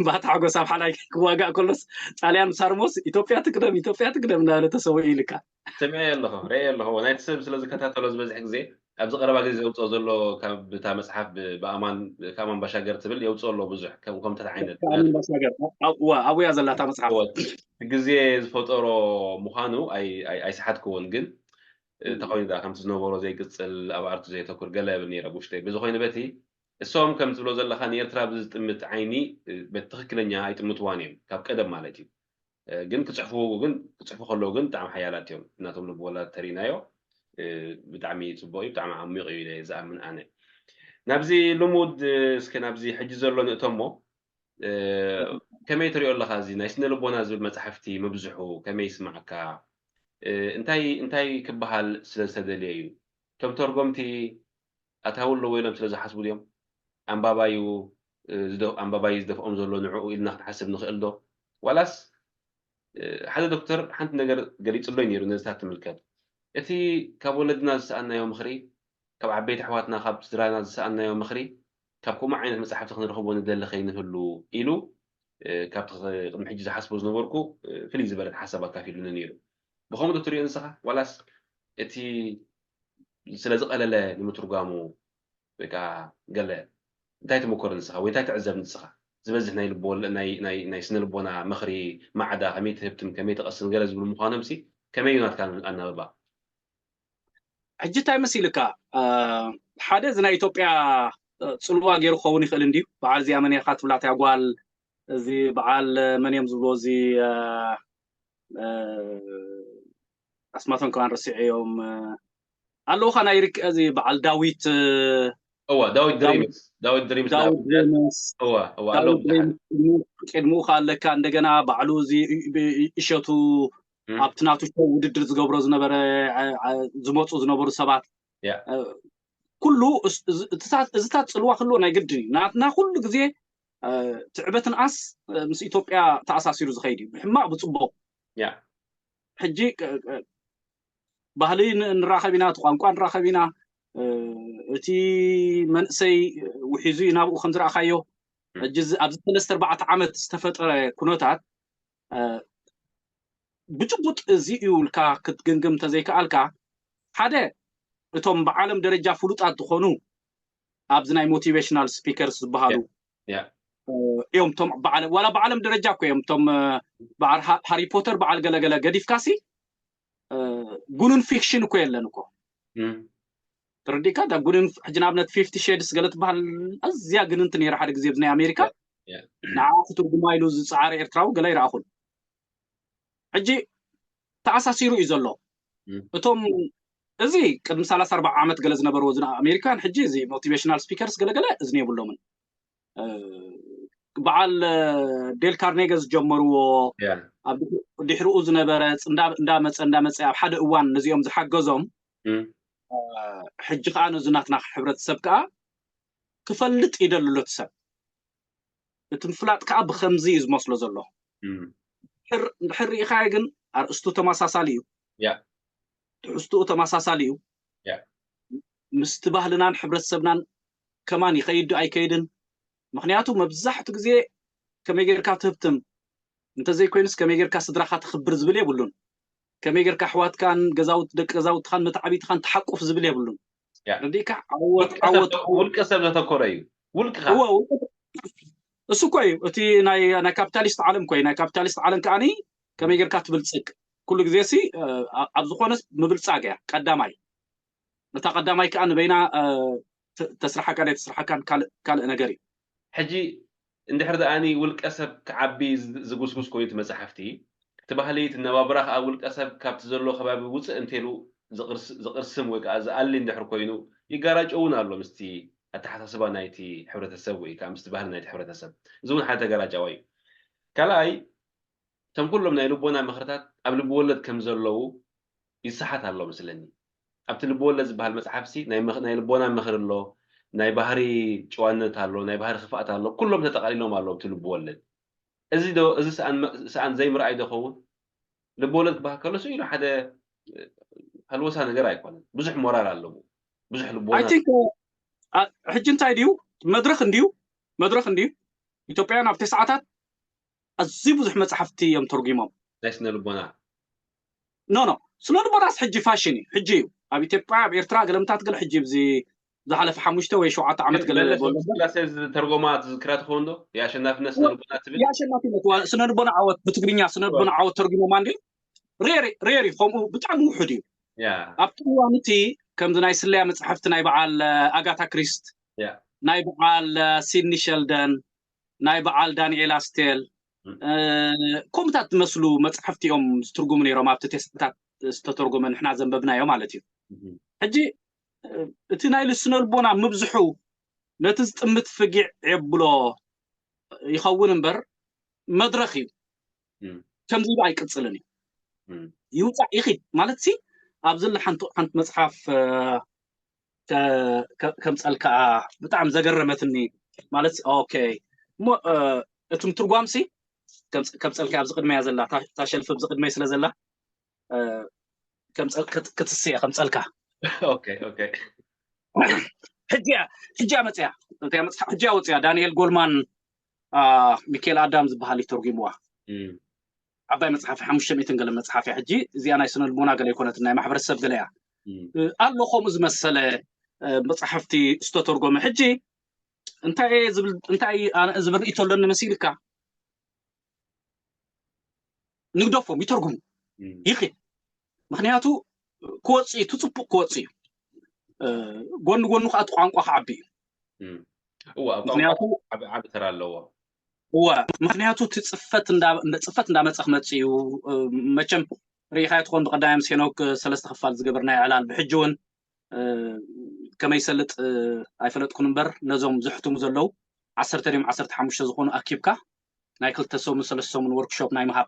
ባታ ሓጎስ ኣብ ሓላይ ክዋጋእ ከሎስ ጣልያን ሳርሞስ ኢትዮጵያ ትቅደም ኢትዮጵያ ትቅደም እናበለ ተሰዊኡ ኢልካ። ሰሚዐ ኣለኹ፣ ርአ ኣለኹ። ናይቲ ሰብ ስለ ዝከታተሎ ዝበዝሕ ግዜ ኣብዚ ቀረባ ግዜ ዘውፅኦ ዘሎ ካብ እታ መፅሓፍ ብ- ብኣማን ካብ ኣማን ባሻገር ትብል የውፅኦ ኣሎ ብዙሕ ከም ከምታት ዓይነት ከኣምን ባሻገር ኣብ- እዋ ኣብያ ዘላታ መፅሓፍ እወ፣ እቲ ግዜ ዝፈጠሮ ምዃኑ ኣይ- ኣይ- ኣይሰሓትክዎን፣ ግን እ፣ ተኾይኑ ደኣ ከምቲ ዝነበሮ ዘይቅፅል ኣብ ኣርቱ ዘየተኩር ገለ እብል ነይረ ብውሽጠይ። ብዝኾይኑ በቲ እሶም ከም ትብሎ ዘለኻ ንኤርትራ ብዝጥምት ዓይኒ እ፣ በቲ ትኽክለኛ ኣይጥምትዋን እዮም ካብ ቀደም ማለት እዩ። እ፣ ግን ክፅሕፉ ግን ክፅሕፉ ከለዉ ግን ብጣዕሚ ሓያላት እዮም። እናቶም ልብወለድ ተሪእናዮ እ፣ ብጣዕሚ ፅቡቅ እዩ፣ ብጣዕሚ ዓሚቕ እዩ ኢለ ዝኣምን ኣነ። ናብዚ ልሙድ እ፣ እስከ ናብዚ ሕጂ ዘሎ ንእቶሞ እ፣ ከመይ ትሪኦ ኣለኻ? እዚ ናይ ስነ ልቦና ዝብል መፅሓፍቲ ምብዝሑ ከመይ ይስማዓካ? እ፣ እንታይ እንታይ ክበሃል ስለ ዝተደልየ እዩ? እቶም ተርጎምቲ ኣታዊ ኣለዎ ኢሎም ስለ ዝሓስቡ ድዮም? ኣንባባዩ እ፣ ዝደ- ኣንባባዩ ዝደፍኦም ዘሎ ንዕኡ ኢልና ክትሓስብ ንኽእል ዶ? ዋላስ እ፣ ሓደ ዶክተር ሓንቲ ነገር ገሊፅሎይ ነይሩ ነዚታት ትምልከት። እቲ ካብ ወለድና ዝሰኣናዮ ምኽሪ፣ ካብ ዓበይቲ ኣሕዋትና ካብ ስድራና ዝሰኣናዮ ምኽሪ ካብ ከምኡ ዓይነት መፅሓፍቲ ክንረኽቦ ንደሊ ከይንህሉ ኢሉ እ፣ ካብቲ ኸ- ቅድሚ ሕጂ ዝሓስቦ ዝነበርኩ እ፣ ፍልይ ዝበለት ሓሳብ ኣካፊሉኒ ነይሩ። ብኸምኡ ዶ ትሪኦ ንስኻ ዋላስ እቲ ስለ ዝቐለለ ንምትርጓሙ ወይ ከዓ ገለ እንታይ ትምኮር ንስኻ ወይ እንታይ ትዕዘብ ንስኻ? ዝበዝሕ ናይ ልቦወለ ናይ ናይ ናይ ስነ ልቦና ምኽሪ ማዕዳ ከመይ ትህብትን ከመይ ትቐስን ገለ ዝብሉ ምዃኖም ሲ ከመይ እዩ ናትካ ኣናብባ? ሕጂ እንታይ መሲልካ ሓደ እዚ ናይ ኢትዮጵያ ፅልዋ ገይሩ ክኸውን ይኽእል እንድዩ። በዓል እዚኣ መን እያ ትብላ እቲያ ጓል፣ እዚ በዓል መን እዮም ዝብሎ እዚ ኣስማቶም ከማን ረሲዐዮም ኣለውካ ናይ ርክ እዚ በዓል ዳዊት እዋ ዳዊት ድሪምስ ዳዊት ድሪምስ ዳዊት ድሪምስ እዋ እዋ ዳዊት ኣለውካ ድሪምስ ቅድሚኡ ከ ኣለካ እንደገና ባዕሉ እዚ እሸቱ ኣብቲ ናቱ ሸው ውድድር ዝገብሮ ዝነበረ ዝመፁ ዝነበሩ ሰባት ኩሉ እዚታት ፅልዋ ክህልዎ ናይ ግድን እዩ። ናትና ኩሉ ግዜ ትዕበትን ኣስ ምስ ኢትዮጵያ ተኣሳሲሩ ዝኸይድ እዩ ብሕማቕ ብፅቡቕ። ሕጂ ባህሊ ንራኸብ ኢና፣ እቲ ቋንቋ ንራኸብ ኢና። እቲ መንእሰይ ውሒዙ እዩ ናብኡ ከም ዝረኣኻዮ። ሕጂ ኣብዚ ሰለስተ ኣርባዕተ ዓመት ዝተፈጠረ ኩነታት ብጭቡጥ እዚ እዩ ኢልካ ክትግምግም እንተዘይከኣልካ፣ ሓደ እቶም ብዓለም ደረጃ ፍሉጣት ዝኾኑ ኣብዚ ናይ ሞቲቬሽናል ስፒከርስ ዝበሃሉ እዮም። እቶም ብዓለም ዋላ ብዓለም ደረጃ እኮ እዮም እቶም በዓል ሃሪ ፖተር በዓል ገለገለ ገዲፍካሲ ጉኑን ፊክሽን እኮ የለን እኮ። ተረዲእካ? እታ ጉኑን ሕጂ ንኣብነት ፊፍቲ ሼድስ ገለ ትበሃል ኣዝያ ግንንቲ ነይራ ሓደ ግዜ ብናይ ኣሜሪካ። ንዓ ክትርጉማ ኢሉ ዝፀዓረ ኤርትራዊ ገለ ይረኣኹን። ሕጂ ተኣሳሲሩ እዩ ዘሎ። እቶም እዚ ቅድሚ ሰላሳ ኣርባዓ ዓመት ገለ ዝነበርዎ እዚ ኣሜሪካን ሕጂ እዚ ሞቲቬሽናል ስፒከርስ ገለገለ እዝኒ የብሎምን። በዓል ዴል ካርኔገ ዝጀመርዎ ኣብ ድሕርኡ ዝነበረ እንዳመፀ እንዳመፀ ኣብ ሓደ እዋን ነዚኦም ዝሓገዞም ሕጂ ከዓ ነዚ ናትና ሕብረተሰብ ከዓ ክፈልጥ ይደሊ ኣሎ እቲ ሰብ። እቲ ምፍላጥ ከዓ ብከምዚ እዩ ዝመስሎ ዘሎ። እንድሕር ርኢኻዮ ግን ኣርእስቱ ተመሳሳሊ እዩ። ትሕዝትኡ ተመሳሳሊ እዩ። ምስቲ ባህልናን ሕብረተሰብናን ከማን ይኸይድ ዶ ኣይከይድን? ምኽንያቱ መብዛሕቱ ግዜ ከመይ ጌርካ ትህብትም እንተዘይኮይኑስ ከመይ ጌርካ ስድራኻ ተኽብር ዝብል የብሉን። ከመይ ጌርካ ኣሕዋትካን ገዛውት ደቂ ገዛውትኻን መተዓቢትኻን ትሓቁፍ ዝብል የብሉን። ያ። ረዲእካ ዓወት ውልቀ ሰብ ዓወት ተ- ዓወት ውልቀ ሰብ ዘተኮረ እዩ። ውልቅኻ እወ ውልቀ እሱ እኮ እዩ እቲ ናይ ናይ ካፒታሊስት ዓለም እኮ እዩ። ናይ ካፒታሊስት ዓለም ከዓኒ ከመይ ጌርካ ትብልጽግ ኩሉ ግዜ ሲ እ፣ ኣ- ኣብ ዝኾነ ምብልጻግ እያ ቀዳማይ። እታ ቀዳማይ ከኣ ንበይና እ፣ ተ- ተስርሓካን ኣይተስርሓካን ካልእ ካልእ ነገር እዩ። ሕጂ እንድሕር ደኣኒ ውልቀ ሰብ ክዓቢ ዝ- ዝጉስጉስ ኮይኑ እቲ መጽሓፍቲ እቲ ባህሊ እቲ ነባብራ ከዓ ውልቀ ሰብ ካብቲ ዘሎ ከባቢ ውፅእ እንተሉ ዝቕርስ- ዝቕርስም ወይ ከዓ ዝኣሊ እንድሕር ኮይኑ ይጋራጨ እውን ኣሎ ምስቲ ኣተሓሳስባ ናይቲ ሕብረተሰብ ወይ ከዓ ምስቲ ባህሊ ናይቲ ሕብረተሰብ። እዚ እውን ሓደ ተጋራጫዋ እዩ። ካልኣይ እቶም ኩሎም ናይ ልቦና ምኽርታት ኣብ ልብወለድ ከም ዘለዉ ይሰሓት ኣሎ መስለኒ። ኣብቲ ልብወለድ ዝበሃል መፅሓፍሲ ናይ ምኽ- ናይ ልቦና ምኽሪ ኣሎ፣ ናይ ባህሪ ጭዋነት ኣሎ፣ ናይ ባህሪ ክፍኣት ኣሎ፣ ኩሎም ተጠቓሊሎም ኣለዉ ኣብቲ ልብወለድ። እዚ ዶ እዚ ሰኣን መ- ሰኣን ዘይምርኣይ ዶ ኸውን? ልብወለድ ክበሃል ከሎ ስኢሉ ሓደ እ፣ ሃልወሳ ነገር ኣይኮነን። ብዙሕ ሞራል ኣለዎ፣ ብዙሕ ልቦና I think አ- ሕጂ እንታይ ድዩ መድረኽ እንድዩ መድረኽ እንድዩ ኢትዮጵያውያን ኣብቲ ሰዓታት ኣዝዩ ብዙሕ መፅሓፍቲ እዮም ተርጉሞም። ናይ ስነ ልቦና ኖ ኖ ስነ ልቦናስ ሕጂ ፋሽን እዩ። ሕጂ እዩ ኣብ ኢትዮጵያ ኣብ ኤርትራ ገለምታት ገለ ሕጂ ብዚ ዝሓለፈ ሓሙሽተ ወይ ሸውዓተ ዓመት ገለ መለስ በሎ ስላሴ ዝተርጎማ ትዝክራ ትኸውን ዶ? የኣሸናፊነት ስነ ልቦና ትብል የኣሸናፊነት ዋ- ስነ ልቦና ዓወት ብትግርኛ ስነ ልቦና ዓወት ተርጉሞማ እንዲ ሬር ሬር እዩ። ከምኡ ብጣዕሚ ውሑድ እዩ። ያ ኣብቲ እዋን እቲ ከምዚ ናይ ስለያ መፅሓፍቲ ናይ በዓል እ፣ ኣጋታ ክሪስት ያ ናይ በዓል እ፣ ሲድኒ ሸልደን ናይ በዓል ዳንኤል ኣስቴል ም። እ፣ ከምኡታት ዝመስሉ መፅሓፍቲ እዮም ዝትርጉሙ ነይሮም። ኣብቲ ቴስታት ዝተተርጎመ ንሕና ዘንበብናዮ ማለት እዩ። እም። ሕጂ እ፣ እቲ ናይ ስነ ልቦና ምብዝሑ ነቲ ዝጥምት ፍጊዕ የብሎ ይኸውን እምበር መድረኽ እዩ። እም። ከምዚ ኢሉ ኣይቅፅልን እዩ። እም። ይውፃእ ይኺድ ማለት ሲ ኣብዚ ሓንቲ ሓንቲ መፅሓፍ እ፣ ከ- ከ- ከምፀልካ ብጣዕሚ ዘገረመትኒ ማለት ኦኬ እሞ እ፣ እቲ ምትርጓም ሲ ከምፅ- ከምፀልካ ኣብዚ ቅድመያ ዘላ እታ- እታ ሸልፍ ኣብዚ ቅድመይ ስለ ዘላ እ፣ ከምፀል- ክት- ክትስየ ከምፀልካ ኦኬ ኦኬ ሕጂ እያ ሕጂ እያ መፅያ እቲያ መፅሓፍ ሕጂ እያ ወፅያ ዳንኤል ጎልማን አ፣ ሚካኤል ኣዳም ዝበሃል እዩ ተርጉምዋ። እም። ዓባይ መፅሓፍ ሓሙሽተ ሚእትን ገለ መፅሓፍ እያ። ሕጂ እዚኣ ናይ ስነ ልቦና ገለ ኣይኮነትን ናይ ማሕበረሰብ ገለ እያ። እም። እ፣ ኣሎ ከምኡ ዝመሰለ እ፣ መፅሓፍቲ ዝተተርጎመ። ሕጂ እንታይ እየ ዝብል እንታይ ኣነ ዝብል ርእይቶ ኣለኒ መሲልካ ንግደፎም ይተርጉሙ እም። ይኽእል ምክንያቱ ክወፅእ እዩ ትፅቡቅ ክወፅእ እዩ። እ፣ ጎኒ ጎኑ ከዓ እቲ ቋንቋ ክዓቢ እዩ። እም። እዋ ኣብ ቋንቋ ምክንያቱ ዓቢ ዓቢ ተራ ኣለዎ። እወ ምክንያቱ እቲ ፅፈት እንዳ- እንዳ- ፅፈት እንዳመፀ ክመፅእ እዩ። እ፣ መቸም ርኢኻዮ ትኾን ብቀዳማይ ምስ ሄኖክ እ፣ ሰለስተ ክፋል ዝገበርናዮ ዕላል ብሕጂ እውን እ፣ ከመይ ይሰልጥ እ፣ ኣይፈለጥኩን እምበር ነዞም ዝሕትሙ ዘለዉ ዓሰርተ ድዮም ዓሰርተ ሓሙሽተ ዝኾኑ ኣኪብካ ናይ ክልተ ሰሙን ሰለስተ ሰሙን ወርክሾፕ ናይ ምሃብ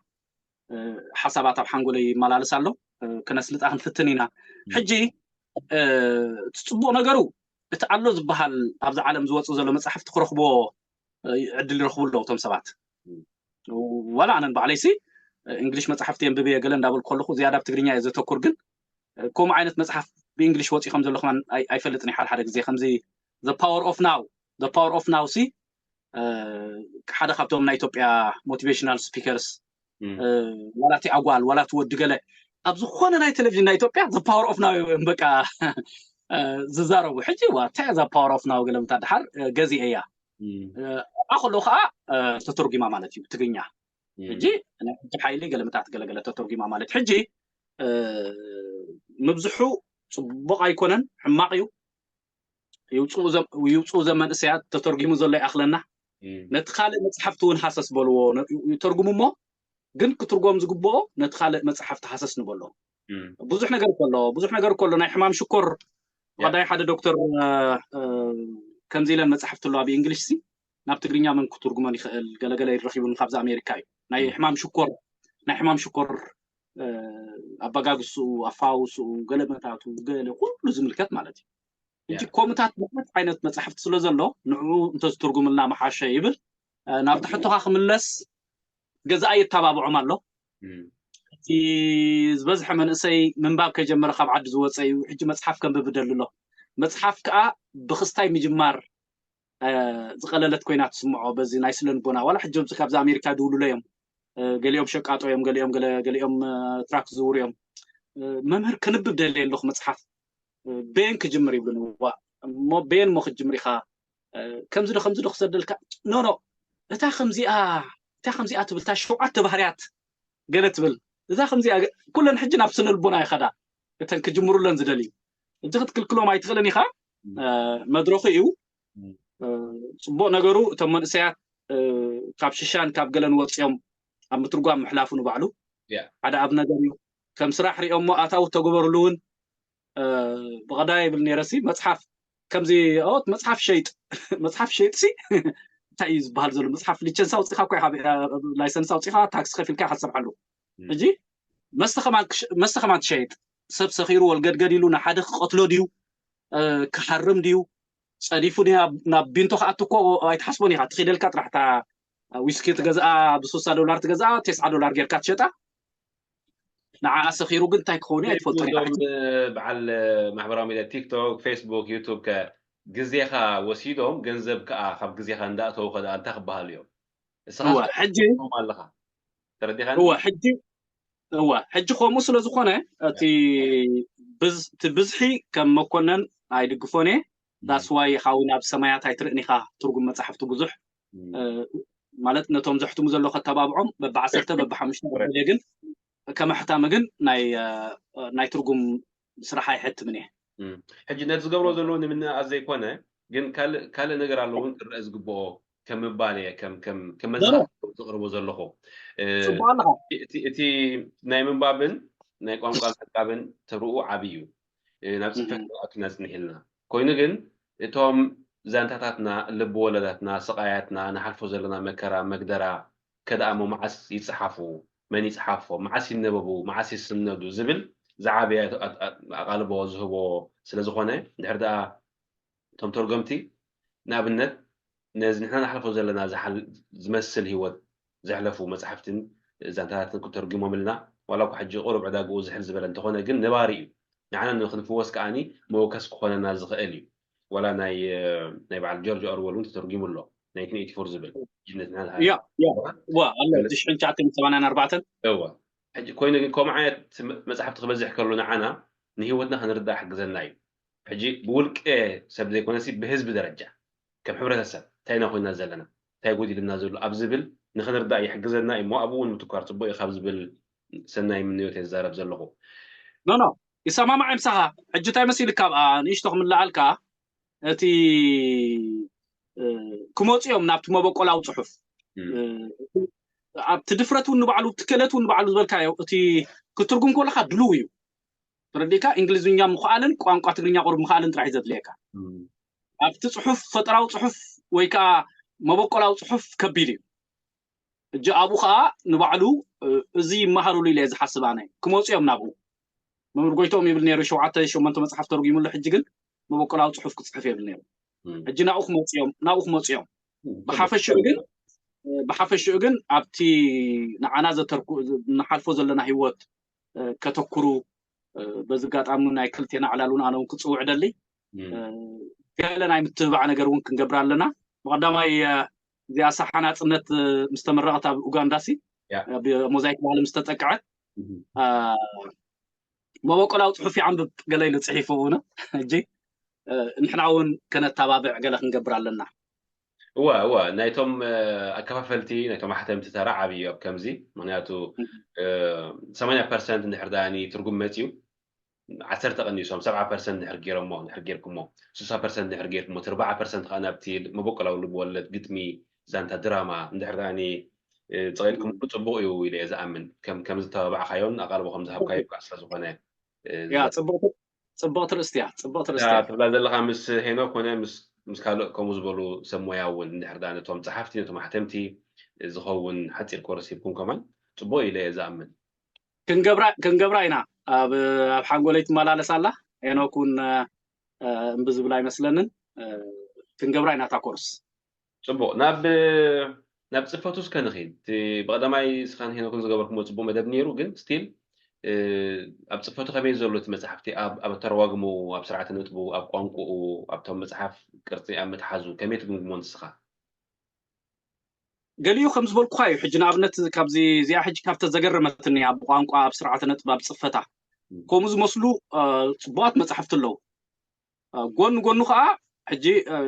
እ፣ ሓሳባት ኣብ ሓንጎለይ ይመላለስ ኣሎ። እ፣ ክነስልጣ ክንፍትን ኢና። ሕጂ እ፣ እቲ ፅቡቅ ነገሩ እቲ ኣሎ ዝበሃል ኣብዚ ዓለም ዝወፅእ ዘሎ መፅሓፍቲ ክረኽብዎ እ፣ ዕድል ይረኽቡ ኣለዉ እቶም ሰባት። ዋላ ኣነን ባዕለይሲ እ፣ እንግሊሽ መፅሓፍቲ የንብብ እየ ገለ እንዳበልኩ ከለኹ ዝያዳ ኣብ ትግርኛ እየ ዘተኩር። ግን እ፣ ከምኡ ዓይነት መፅሓፍ ብእንግሊሽ ወፂኡ ከም ዘሎ ከማን ኣይ- ኣይፈልጥን እየ። ሓደ ሓደ ግዜ ከምዚ the power of now the power of now ሲ እ፣ ሓደ ካብቶም ናይ ኢትዮጵያ ሞቲቬሽናል ስፒከርስ እም። እ፣ ዋላ እቲ ኣጓል ዋላ እቲ ወዲ ገለ ኣብ ዝኾነ ናይ ቴሌቪዥን ናይ ኢትዮጵያ the power of now እዮም በቃ እ፣ ዝዛረቡ። ሕጂ ዋ እንታይ እያ እዛ power of now ገለ ምታ ድሓር እ፣ ገዚአ እያ እም። እ፣ ኣብኣ ከለዉ ከዓ እ፣ ተተርጉማ ማለት እዩ ትግርኛ። እም። ሕጂ ናይ ሕጂ ሓይሊ ገለ ምታት ገለገለ ተተርጉማ ማለት ሕጂ እ፣ ምብዝሑ ፅቡቅ ኣይኮነን ሕማቅ እዩ። ይውፅኡ ዘ- ይውፅኡ ዘመንእሰያት ተተርጉሙ ዘሎ ይኣኽለና። እም። ነቲ ካልእ መፅሓፍቲ እውን ሃሰስ በልዎ ነ- ይተርጉሙ እሞ ግን ክትርጎም ዝግብኦ ነቲ ካልእ መፅሓፍቲ ሃሰስ ንበሎ። እም። ብዙሕ ነገር ከሎ ብዙሕ ነገር ከሎ ናይ ሕማም ሽኮር ያ። ቀዳይ ሓደ ዶክተር እ፣ እ፣ ከምዚ ኢለን መፅሓፍቲ ኣለዋ ብእንግሊሽ ሲ ናብ ትግርኛ መን ክትርጉመን ይኽእል ገለገለ ይረኪቡን ካብዚ ኣሜሪካ እዩ ናይ እም። ሕማም ሽኮር ናይ ሕማም ሽኮር እ፣ ኣበጋግስኡ ኣፋውስኡ ገለ መታቱ ገለ ኩሉ ዝምልከት ማለት እዩ። ሕጂ ያ። ከምኡታት ብዙሓት ዓይነት መፅሓፍቲ ስለ ዘሎ ንዕኡ እንተዝትርጉምልና መሓሸ ይብል። እ፣ ናብቲ ሕቶኻ ክምለስ ገዛኣ የተባብዖም ኣሎ። እም። እቲ ዝበዝሐ መንእሰይ ምንባብ ከይጀመረ ካብ ዓዲ ዝወፀ እዩ። ሕጂ መፅሓፍ ከንብብ ይደሊ ኣሎ። መፅሓፍ ከዓ ብክስታይ ምጅማር እ፣ ዝቐለለት ኮይና ትስምዖ። በዚ ናይ ስነ ልቦና ዋላ ሕጂ ኣብዚ ካብዚ ኣሜሪካ ድውልሎ እዮም። እ፣ ገሊኦም ሸቃጦ እዮም፣ ገሊኦም ገለ- ገሊኦም እ፣ ትራክ ዝዝውሩ እዮም። መምህር፣ ክንብብ ደልየ ኣለኹ መፅሓፍ፣ በየን ክጅምር ይብሉኒ። ዋ፣ እሞ በየን እሞ ክትጅምር ኢኻ? ከምዚ ዶ ከምዚ ዶ ክሰደልካ? ኖ ኖ፣ እታ ከምዚኣ፣ እታ ከምዚኣ ትብል፣ እታ ሸውዓተ ባህርያት ገለ ትብል፣ እዛ ከምዚኣ ገ-፣ ኩለን ሕጂ ናብ ስነ ልቦና ይኸዳ፣ እተን ክጅምሩለን ዝደልዩ። ሕጂ ክትክልክሎም ኣይትኽእልን ኢኻ። መድረኹ እዩ። ጽቡቕ ነገሩ እቶም መንእሰያት ካብ ሽሻን ካብ ገለን ወጺኦም ኣብ ምትርጓም ምሕላፉ ንባዕሉ ሓደ ኣብ ነገር እዩ። ከም ስራሕ ሪኦሞ ኣታዊ ተገበርሉ እውን ብቐዳይ ይብል ነይረሲ፣ መጽሓፍ ከምዚ ኦት መጽሓፍ ሸይጥ መጽሓፍ ሸይጥሲ እንታይ እዩ ዝበሃል ዘሎ? መጽሓፍ ሊቸንሳ ውፅኻ እኮ ኢኻ፣ ላይሰንሳ ውፅኻ ታክሲ ከፊልካ ኢኻ ትሰርሐሉ። ሕጂ መስተ ከማን ትሸይጥ፣ ሰብ ሰኺሩ ወልገድገድ ኢሉ ንሓደ ክቐትሎ ድዩ ክሓርም ድዩ ጸዲፉ ናብ ቢንቶ ክኣቱ እኮ ኣይትሓስቦን ኢኻ። ትኺደልካ ጥራሕ እታ ዊስኪ ትገዝኣ፣ ብስሳ ዶላር ትገዝኣ፣ ቴስዓ ዶላር ጌርካ ትሸጣ። ንዓኣ ሰኺሩ ግን እንታይ ክኸውን እዩ ኣይትፈልጦን ኢኻ። በዓል ማሕበራዊ ሚድያ ቲክቶክ፣ ፌስቡክ፣ ዩቱብ ከ ግዜኻ ወሲዶም ገንዘብ ከኣ ካብ ግዜኻ እንዳእተዉ ከ እንታይ ክበሃሉ እዮም? እስኻ ሕጂ ኣለኻ፣ ተረዲኻኒ? እወ ሕጂ እወ ሕጂ ከምኡ ስለ ዝኾነ እቲ ብዝሒ ከም መኮነን ኣይድግፎን እየ። ዳስዋይ ሓው ናብ ሰማያት ኣይትርእን ኢኻ ትርጉም መጻሕፍቲ ብዙሕ ማለት ነቶም ዘሕትሙ ዘሎ ከተባብዖም በብዓሰርተ በብሓሙሽተ ኣበለ ግን ከመሕታሚ ግን ናይ ትርጉም ስራሕ ኣይሐትምን እየ። ሕጂ ነቲ ዝገብሮ ዘለዉ ንምንእኣስ ዘይኮነ ግን ካልእ ነገር ኣሎ እውን ክረአ ዝግብኦ ከም ምባል እየ ከም መዛረቢ ዘቕርቦ ዘለኹ። እቲ ናይ ምንባብን ናይ ቋንቋ ምዕቃብን ተርኡ ዓብዪ እዩ። ናብ ፅፈት ኣቱና ፅንሕ ኢልና ኮይኑ ግን እቶም ዛንታታትና፣ ልቢ ወለዳትና፣ ስቓያትና፣ ንሓልፎ ዘለና መከራ፣ መግደራ ከደኣሞ መዓስ ይፅሓፉ፣ መን ይፅሓፎ፣ መዓስ ይነበቡ፣ መዓስ ይስነዱ ዝብል ዝዓበየ ኣቓልቦ ዝህቦ ስለ ዝኾነ እንድሕር ደኣ እቶም ተርጎምቲ ንኣብነት ነዚ ንሕና ንሓልፎ ዘለና ዝመስል ህይወት ዘሕለፉ መፅሓፍትን ዛንታታትን ክተርጉሞምልና ዋላ እኳ ሕጂ ቁሩብ ዕዳግኡ ዝሕል ዝበለ እንተኾነ ግን ነባሪ እዩ። ንዓና ንክንፍወስ ከዓኒ መወከስ ክኾነና ዝኽእል እዩ። ዋላ ናይ ናይ በዓል ጆርጅ ኦርወል እውን ተተርጉሙ ኣሎ ናይንቲን ኤይቲ ፎር ዝብል ጅነት ናልሃ ያ ያ ዋ ኣሎ ሽሕን ትሽዓተ ሚእትን ሰማንያን ኣርባዕተን እዋ ሕጂ ኮይኑ ግን ከምኡ ዓይነት መፅሓፍቲ ክበዝሕ ከሎ ንዓና ንህይወትና ክንርዳእ ሕግዘና እዩ። ሕጂ ብውልቀ ሰብ ዘይኮነሲ ብህዝቢ ደረጃ ከም ሕብረተሰብ እንታይ ኢና ኮይና ዘለና እንታይ ጎዲልና ዘሎ ኣብ ዝብል ንክንርዳእ ይሕግዘና እዩ እሞ ኣብኡ እውን ምትኳር ፅቡቅ እዩ ካብ ዝብል ሰናይ ምንዮት እየ ዝዛረብ ዘለኹ። ኖ ኖ ይሰማማዕ ምሳኻ። ሕጂ እንታይ መሲልካ ኣብኣ ንእሽቶ ክምልኣልካ እቲ ክመፁ እዮም ናብቲ መበቆላዊ ፅሑፍ ኣብቲ ድፍረት እውን ንባዕሉ እቲ ክእለት እውን ንባዕሉ ዝበልካዮ እቲ ክትርጉም ከለካ ድልው እዩ ተረዲእካ እንግሊዝኛ ምኽኣልን ቋንቋ ትግርኛ ቁሩብ ምኽኣልን ጥራሕ እዩ ዘድልየካ ኣብቲ ፅሑፍ ፈጠራዊ ፅሑፍ ወይ ከዓ መበቆላዊ ፅሑፍ ከቢድ እዩ እጂ ኣብኡ ከዓ ንባዕሉ እዚ ይመሃሩሉ ኢለ ዝሓስብ ኣነ ክመፁ እዮም ናብኡ መምህር ጎይቶም ይብል ነይሩ ሸውዓተ ሸሞንተ መፅሓፍ ተርጉሙሉ ሕጂ ግን መበቆላዊ ፅሑፍ ክፅሕፍ የብል ነይሩ ሕጂ ናብኡ ክመፁ እዮም ናብኡ ክመፁ እዮም ብሓፈሽኡ ግን ብሓፈሽኡ ግን ኣብቲ ንዓና ዘተርኩ ንሓልፎ ዘለና ህይወት ከተኩሩ በዚ ኣጋጣሚ ናይ ክልቴና ዕላል እውን ኣነ እውን ክፅውዕ ደሊ ገለ ናይ ምትብባዕ ነገር እውን ክንገብር ኣለና ብቀዳማይ እዚኣ ሳሓ ናፅነት ምስ ተመረቐት ኣብ ኡጋንዳ ሲ ሞዛይክ ባህሊ ምስ ተጠቅዐት መበቆላዊ ፅሑፍ ይዓንብብ ገለ ኢሉ ፅሒፉ እውን ሕጂ ንሕና እውን ከነተባብዕ ገለ ክንገብር ኣለና እወ እወ ናይቶም ኣከፋፈልቲ ናይቶም ኣሕተምቲ ተራ ዓብዪ እዩ ኣብ ከምዚ ምክንያቱ ሰማንያ ፐርሰንት እንድሕር ዳኣ ትርጉም መፅዩ ዓሰርተ ቀኒሶም ሰብዓ ፐርሰንት እንድሕር ገይሮሞ እንድሕር ገይርኩሞ ስሳ ፐርሰንት እንድሕር ገይርኩሞ እቲ ኣርባዓ ፐርሰንት ከዓ ናብቲ መበቆላዊ ልብ ወለድ ግጥሚ ዛንታ ድራማ እንድሕር ዳኣ ፀቂጥኩም ፅቡቅ እዩ ኢለ እየ ዝኣምን ከም ዝተባባዕካዮን ኣቃልቦ ከም ዝሃብካዮ ከዓ ስለዝኮነ ያ ፅቡቅ ትርእስቲ እያ ፅቡቅ ትርእስቲ እያ ትብላ ዘለካ ምስ ሄኖክ ኮነ ምስ ካልእ ከምኡ ዝበሉ ሰብ ሞያ እውን እንድሕር ዳ ነቶም ፀሓፍቲ ነቶም ኣሕተምቲ ዝኸውን ሓፂር ኮርስ ሂብኩም ከማን ፅቡቅ ኢለ እየ ዝኣምን ክንገብራ ክንገብራ ኢና ኣብ ኣብ ሓንጎለይ ትመላለስ ኣላ ሄኖክ እውን እምቢ ዝብል ኣይመስለንን ክንገብራ ኢና እታ ኮርስ ፅቡቅ ናብ ናብ ፅፈቱ እስከ ንኺድ እቲ ብቀዳማይ ስኻን ሄኖክን ዝገበርኩሞ ፅቡቅ መደብ ነይሩ ግን ስቲል ኣብ ፅፈቱ ከመይ ዘሎ እቲ መፅሓፍቲ ኣብ ኣተረጓግሙ ኣብ ስርዓተ ነጥቡ ኣብ ቋንቁኡ ኣብቶም መፅሓፍ ቅርፂ ኣብ ምትሓዙ ከመይ ትግምግሞ ንስኻ ገሊኡ ከም ዝበልኩካ እዩ ሕጂ ንኣብነት ካብዚ እዚኣ ሕጂ ካብተ ዘገረመትኒ ኣብ ቋንቋ ኣብ ስርዓተ ነጥብ ኣብ ፅፈታ ከምኡ ዝመስሉ ጽቡቓት መፅሓፍቲ ኣለዉ። ጎን ጎኑ ከዓ ሕጂ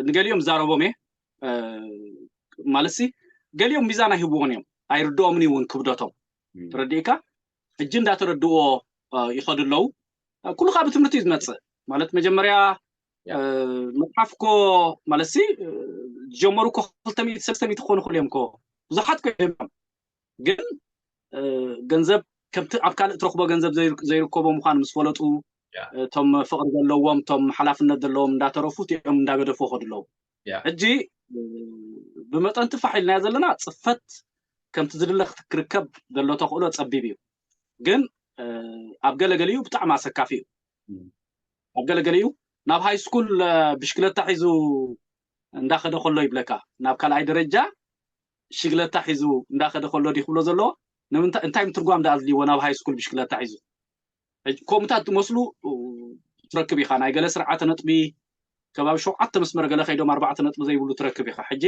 ንገሊኦም ዛረቦም እየ፣ ማለትሲ ገሊኦም ሚዛን ኣይህብዎን እዮም፣ ኣይርድኦምን እውን ክብደቶም። ተረዲእካ? ሕጂ እንዳተረድእዎ ይኸዱ ኣለዉ። ኩሉ ከዓ ብትምህርቲ እዩ ዝመፅእ። ማለት መጀመርያ መፅሓፍ እኮ፣ ማለትሲ ዝጀመሩ እኮ ክልተ ሚእቲ ሰለስተ ሚእቲ ክኾኑ ይኽእሉ እዮም እኮ፣ ብዙሓት እኮ እዮም። ግን ገንዘብ ከምቲ ኣብ ካልእ ትረኽቦ ገንዘብ ዘይርከቦ ምዃኑ ምስ ፈለጡ፣ እቶም ፍቕሪ ዘለዎም፣ እቶም ሓላፍነት ዘለዎም እንዳተረፉ፣ እቲኦም እንዳገደፉ ይኸዱ ኣለዉ። ሕጂ ብመጠን ትፋሕ ኢልናዮ ዘለና፣ ፅፈት ከምቲ ዝድለ ክርከብ ዘሎ ተኽእሎ ፀቢብ እዩ። ግን ኣብ ገለገሊኡ ብጣዕሚ ኣሰካፊ እዩ። ኣብ ገለገሊኡ ናብ ሃይ ስኩል ብሽክለታ ሒዙ እንዳኸደ ከሎ ይብለካ፣ ናብ ካልኣይ ደረጃ ሽግለታ ሒዙ እንዳኸደ ከሎ ድዩ ክብሎ ዘለዎ? እንታይ ምትርጓም ደኣ ኣድልይዎ ናብ ሃይ ስኩል ብሽክለታ ሒዙ? ከምኡታት ትመስሉ ትረክብ ኢኻ። ናይ ገለ ስርዓተ ነጥቢ ከባቢ ሸውዓተ መስመር ገለ ከይዶም ኣርባዕተ ነጥቢ ዘይብሉ ትረክብ ኢኻ። ሕጂ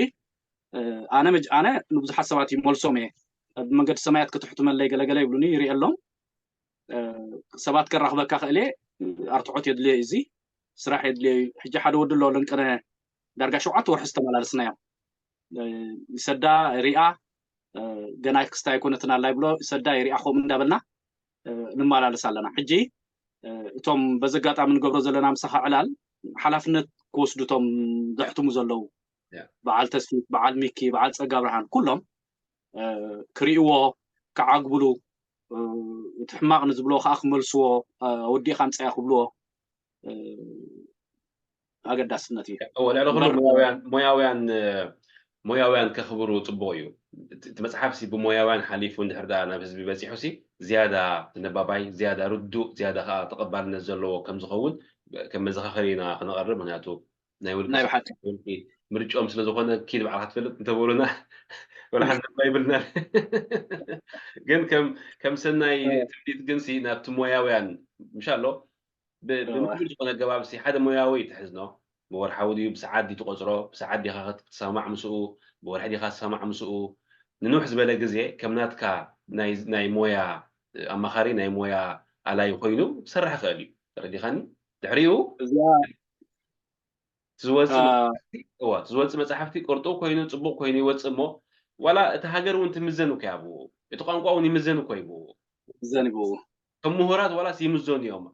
ኣነ ኣነ ንብዙሓት ሰባት ይመልሶም እየ። ብመንገዲ ሰማያት ክትሕትመለይ ገለገለ ይብሉኒ፣ ይርኢ ኣሎም። ሰባት ከራኽበካ ክእለ፣ ኣርትዖት የድልዮ እዩ፣ እዚ ስራሕ የድልዮ እዩ። ሕጂ ሓደ ወዲ ኣሎ ለንቅነ፣ ዳርጋ ሸውዓተ ወርሒ ዝተመላለስናዮ። ይሰዳ ሪኣ፣ ገና ክስታይ ኣይኮነትን ኣላ ይብሎ፣ ይሰዳ ይሪኣ፣ ከምኡ እንዳበልና ንመላለስ ኣለና። ሕጂ እቶም በዚ ኣጋጣሚ ንገብሮ ዘለና ምሳኻ ዕላል ሓላፍነት ክወስዱ እቶም ዘሕትሙ ዘለዉ፣ በዓል ተስፊት፣ በዓል ሚኪ፣ በዓል ጸጋ ብርሃን፣ ኩሎም ክርእይዎ፣ ክዓግብሉ፣ እቲ ሕማቕ ንዝብልዎ ከዓ ክመልስዎ፣ ኣወዲእካ ኣምፀያ ክብልዎ ኣገዳስነት እዩ። ልዕሊ ኩሉ ሞያውያን ሞያውያን ሞያውያን ከኽብሩ ፅቡቕ እዩ። እቲ መፅሓፍ ሲ ብሞያውያን ሓሊፉ እንድሕር ደኣ ናብ ህዝቢ በፂሑ ሲ ዝያዳ ተነባባይ፣ ዝያዳ ርዱእ፣ ዝያዳ ከዓ ተቐባልነት ዘለዎ ከም ዝኸውን ከም መዘኻኸሪ ኢና ክነቐርብ። ምክንያቱ ናይ ውልቂ ናይ ብሓቂ። ውልቂ ምርጭኦም ስለ ዝኾነ ኪድ ባዕልካ ትፈልጥ እንተበሉና ወላ ሓንቲ እኳ ይብልና። ግን ከም ከም ሰናይ ትምኒት ግን ሲ ናብቲ ሞያውያን ምሻ ኣሎ ብ- ብምክብር ዝኾነ ኣገባብ ሲ ሓደ ሞያዊ ትሕዝኖ ብወርሓዊ ድዩ ብሰዓት ድዩ ትቆፅሮ ብሰዓት ዲኻ ክትሰማማዕ ምስኡ ብወርሒ ዲኻ ትሰማማዕ ምስኡ ንንውሕ ዝበለ ግዜ ከም ናትካ ናይ ናይ ሞያ ኣማኻሪ ናይ ሞያ ኣላይ ኮይኑ ክሰርሕ ይኽእል እዩ ተረዲኻኒ ድሕሪኡ እዚኣ ዝወፅእ መፅሓፍቲ ቅርጡው ኮይኑ ፅቡቅ ኮይኑ ይወፅእ እሞ ዋላ እቲ ሃገር እውን ትምዘን እኮ ኣብኡ እቲ ቋንቋ እውን ይምዘን እኮ ይብኡ ዘንብቡ ከም ምሁራት ዋላስ ይምዘኑ እዮም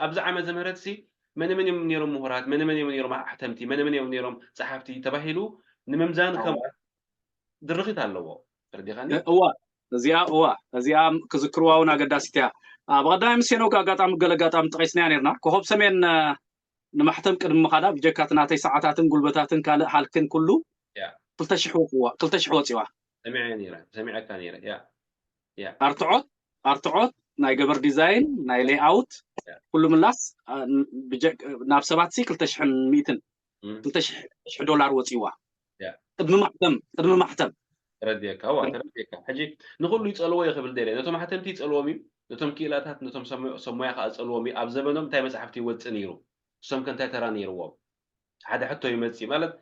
ኣብዚ ዓመተ ምህረት ሲ መነ መን እዮም ነይሮም ምሁራት መነ መን እዮም ነይሮም ኣሕተምቲ መነ መን እዮም ነይሮም ፀሓፍቲ ተባሂሉ ንምምዛን ከም ድርኺት ኣለዎ ተረዲኻኒ እዋ እዚኣ እዋ እዚኣ ክዝክርዋ እውን ኣገዳሲት እያ ብቐዳማይ ምስ ሄኖክ ኣጋጣሚ ገለ ኣጋጣሚ ጠቂስናያ ነርና ኮኸብ ሰሜን ንማሕተም ቅድሚ ምኻዳ ብጀካ እቲ ናተይ ሰዓታትን ጉልበታትን ካልእ ሃልክን ኩሉ ክልተ ሽሕ ወፅዋ ክልተ ሽሕ ወፂዋ ሰሚዐ ነይረ ሰሚዐካ ነይረ ያ ያ ኣርትዖት ኣርትዖት ናይ ገበር ዲዛይን ናይ ሌይኣውት ኩሉ ምላስ ናብ ሰባት ሲ ክልተ ሽሕን ሚእትን ክልተ ሽሕ ዶላር ወፂዋ ቅድሚ ማሕተም ቅድሚ ማሕተም ተረዲእካ ዋ ተረዲእካ ሕጂ ንኩሉ ይፀልዎ እየ ክብል ደለ ነቶም ማሕተምቲ ይፀልዎም እዩ ነቶም ክኢላታት ነቶም ሰሞያ ከዓ ፀልዎም እዩ ኣብ ዘበኖም እንታይ መፅሓፍቲ ይወፅእ ነይሩ እሶም ከ እንታይ ተራ ነይርዎም ሓደ ሕቶ ይመፅእ ማለት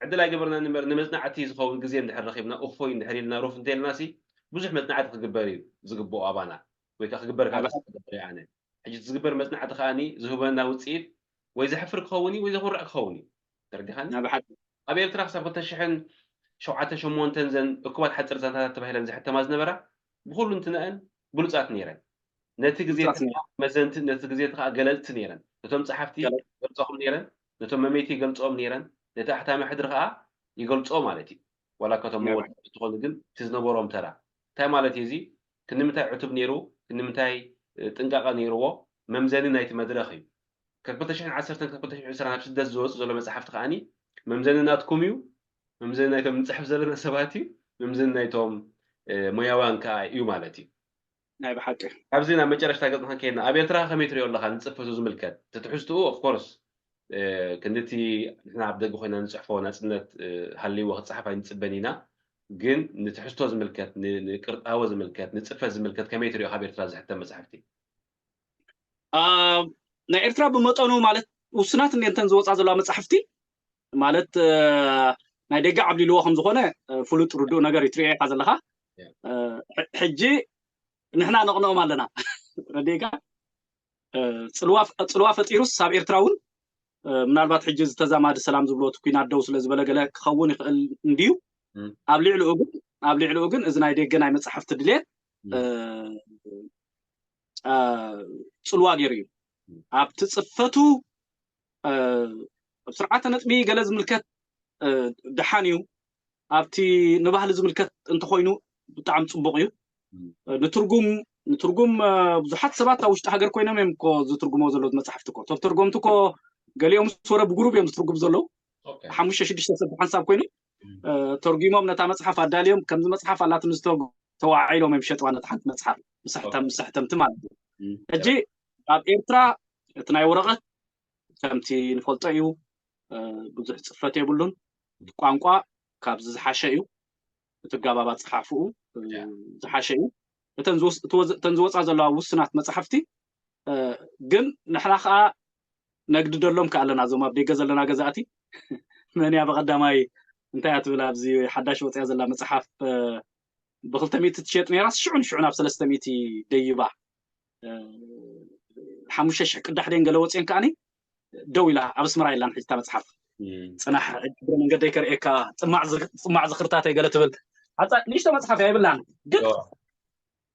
ዕድል ኣይገበርና ንበር ንመፅናዕቲ ዝኸውን ግዜ እንድሕር ረኺብና እፎይ እንድሕር ኢልና ሩፍ እንተኢልና ሲ ብዙሕ መፅናዕቲ ክግበር እዩ ዝግብኦ ኣባና ወይ ከዓ ክግበር ካብ ዝግበር ኣነ ሕጂ ዝግበር መፅናዕቲ ከዓኒ ዝህበና ውፅኢት ወይ ዘሕፍር ክኸውን እዩ ወይ ዘኹርዕ ክኸውን እዩ ተረዲኻኒ ናብ ሓቂ ኣብ ኤርትራ ክሳብ ክልተ ሽሕን ሸውዓተ ሸሞንተን ዘን እኩባት ሓፂር ዛንታታት ተባሂለን ዝሕተማ ዝነበራ ብኩሉ እንትንአን ብሉፃት ነይረን ነቲ ግዜ መዘንቲ ነቲ ግዜ ከዓ ገለልቲ ነይረን ነቶም ፀሓፍቲ ገልፀኹም ነይረን ነቶም መመይቲ ይገልፅኦም ነይረን ነቲ ኣሕታሚ ሕድሪ ከዓ ይገልፅኦ ማለት እዩ ዋላ ከቶም መወዳእቲ ትኾኑ ግን እቲ ዝነበሮም ተራ እንታይ ማለት እዩ እዚ ክንምንታይ ዕቱብ ነይሩ ክንምንታይ ጥንቃቐ ነይርዎ መምዘኒ ናይቲ መድረኽ እዩ ካብ ክልተ ሽሕን ዓሰርተን ክሳብ ክልተ ሽሕን ዕስራን ኣብ ስደት ዝወፁ ዘሎ መፅሓፍቲ ከዓኒ መምዘኒ ናትኩም እዩ መምዘኒ ናይቶም ንፅሕፍ ዘለና ሰባት እዩ መምዘኒ ናይቶም ሞያውያን ከዓ እዩ ማለት እዩ ናይ ብሓቂ ኣብዚ ናብ መጨረሽታ ገፅ ንክንከይድና ኣብ ኤርትራ ከመይ ትሪኦ ኣለካ ንፅፈቱ ዝምልከት ትትሕዝትኡ ኦፍኮርስ ክንድቲ ንሕና ኣብ ደገ ኮይና ንፅሕፎ ናፅነት ሃልይዎ ክፀሓፍ ኣይንፅበን ኢና ግን ንትሕዝቶ ዝምልከት ንቅርጣወ ዝምልከት ንፅፈት ዝምልከት ከመይ ትሪኦ ካብ ኤርትራ ዝሕተም መፅሓፍቲ ናይ ኤርትራ ብመጠኑ ማለት ውስናት እንተን ዝወፃ ዘለዋ መፅሓፍቲ ማለት ናይ ደገ ዓብሊልዎ ከም ዝኾነ ፍሉጥ ርዱእ ነገር እዩ ትሪኦ ኢኻ ዘለኻ ሕጂ ንሕና ነቕንኦም ኣለና ረዲእካ እ፣ ጽልዋ ጽልዋ ፈጢሩስ ኣብ ኤርትራ እውን፣ እ፣ ምናልባት ሕጂ ዝተዛማዲ ሰላም ዝብሎ እቲ ኲናት ደው ስለ ዝበለ ገለ ክኸውን ይኽእል እንድዩ። ኣብ ልዕሊኡ ግን ኣብ ልዕሊኡ ግን እዚ ናይ ደገ ናይ መጻሕፍቲ ድሌት፣ እ፣ እ፣ ጽልዋ ገይሩ እዩ። ኣብቲ ጽፈቱ፣ እ፣ ኣብ ስርዓተ ነጥቢ ገለ ዝምልከት፣ እ፣ ደሓን እዩ። ኣብቲ ንባህሊ ዝምልከት እንተኾይኑ ብጣዕሚ ጽቡቕ እዩ። ንትርጉም ንትርጉም፣ እ፣ ብዙሓት ሰባት ኣብ ውሽጢ ሃገር ኮይኖም እዮም እኮ ዝትርጉሞ ዘለዉ መጻሕፍቲ እኮ። እቶም ተርጎምቲ እኮ ገሊኦም ምስ ወረ ብጉሩብ እዮም ዝትርጉም ዘለዉ። ሓሙሽተ ሽዱሽተ ሰብ ብሓንሳብ ኮይኑ፣ እ፣ ተርጉሞም ነታ መጽሓፍ ኣዳልዮም ከምዚ መጽሓፍ ኣላትኒ ዝተርጉ-፣ ተዋዒሎም እዮም ሸጥዋ ነታ ሓንቲ መጽሓፍ ምስ ኣሕተም-፣ ምስ ኣሕተምቲ ማለት እዩ። ሕጂ ኣብ ኤርትራ እቲ ናይ ወረቐት ከምቲ ንፈልጦ እዩ፣ እ፣ ብዙሕ ጽፈት የብሉን። እቲ ቋንቋ ካብዚ ዝሓሸ እዩ። እቲ ኣገባብ ኣጸሓሕፍኡ፣ እ፣ ዝሓሸ እዩ። እተን ዝወስ-፣ እተን ዝወጻ ዘለዋ ውሱናት መጻሕፍቲ፣ እ፣ ግን ንሕና ከኣ ነግድደሎም ከ ኣለና። እዞም ኣብ ደገ ዘለና ገዛእቲ፣ መን እያ ብቐዳማይ እንታይ እያ ትብል ኣብዚ ሓዳሽ ወጽያ ዘላ መጽሓፍ፣ እ፣ ብክልተ ሚእቲ ትሸጥ ነይራስ ሽዑ ንሽዑ ናብ ሰለስተ ሚእቲ ደይባ። እ፣ ሓሙሽተ ሽሕ ቅዳሕ ደን ገለ ወጽየን ከኣኒ ደው ኢላ ኣብ ኣስመራ የላን ሕጂ እታ መጽሓፍ። ጽናሕ እግረ መንገደይ ከርእየካ ጽማዕ ዝኽ-፣ ጽማዕ ዝኽርታተይ ገለ ትብል። ሓጻ ንእሽቶ መጽሓፍ እያ የብላን። ግን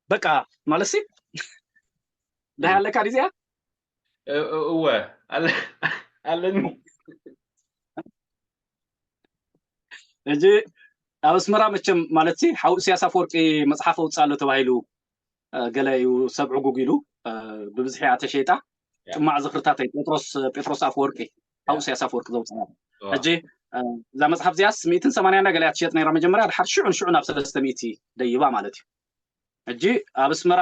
በቃ ማለት ሲ እንታይ ኣለካ ዲዚኣ? እ-፣ እ-፣ እወ፣ ኣለ-፣ ኣለኒ። ሕጂ ኣብ ኣስመራ መቸም ማለት ሲ ሓው ኢሳያስ ኣፈወርቂ መጽሓፍ ኣውጽእ ኣሎ ተባሂሉ፣ እ፣ ገለ እዩ ሰብ ዕጉግ ኢሉ፣ እ፣ ብብዝሒ እያ ተሸይጣ። ጽማዕ ዝኽርታተይ ጴጥሮስ፣ ጴጥሮስ ኣፈወርቂ፣ ሓው ኢሳያስ ኣፈወርቂ ዘውጽኣ። ሕጂ፣ እ፣ እዛ መጽሓፍ እዚኣስ ሚእትን ሰማንያን ገለ እያ ትሸጥ ነይራ መጀመርያ፣ ድሓር ሽዑ ንሽዑ ናብ ሰለስተ ሚእቲ ደይባ ማለት እዩ። ሕጂ ኣብ ኣስመራ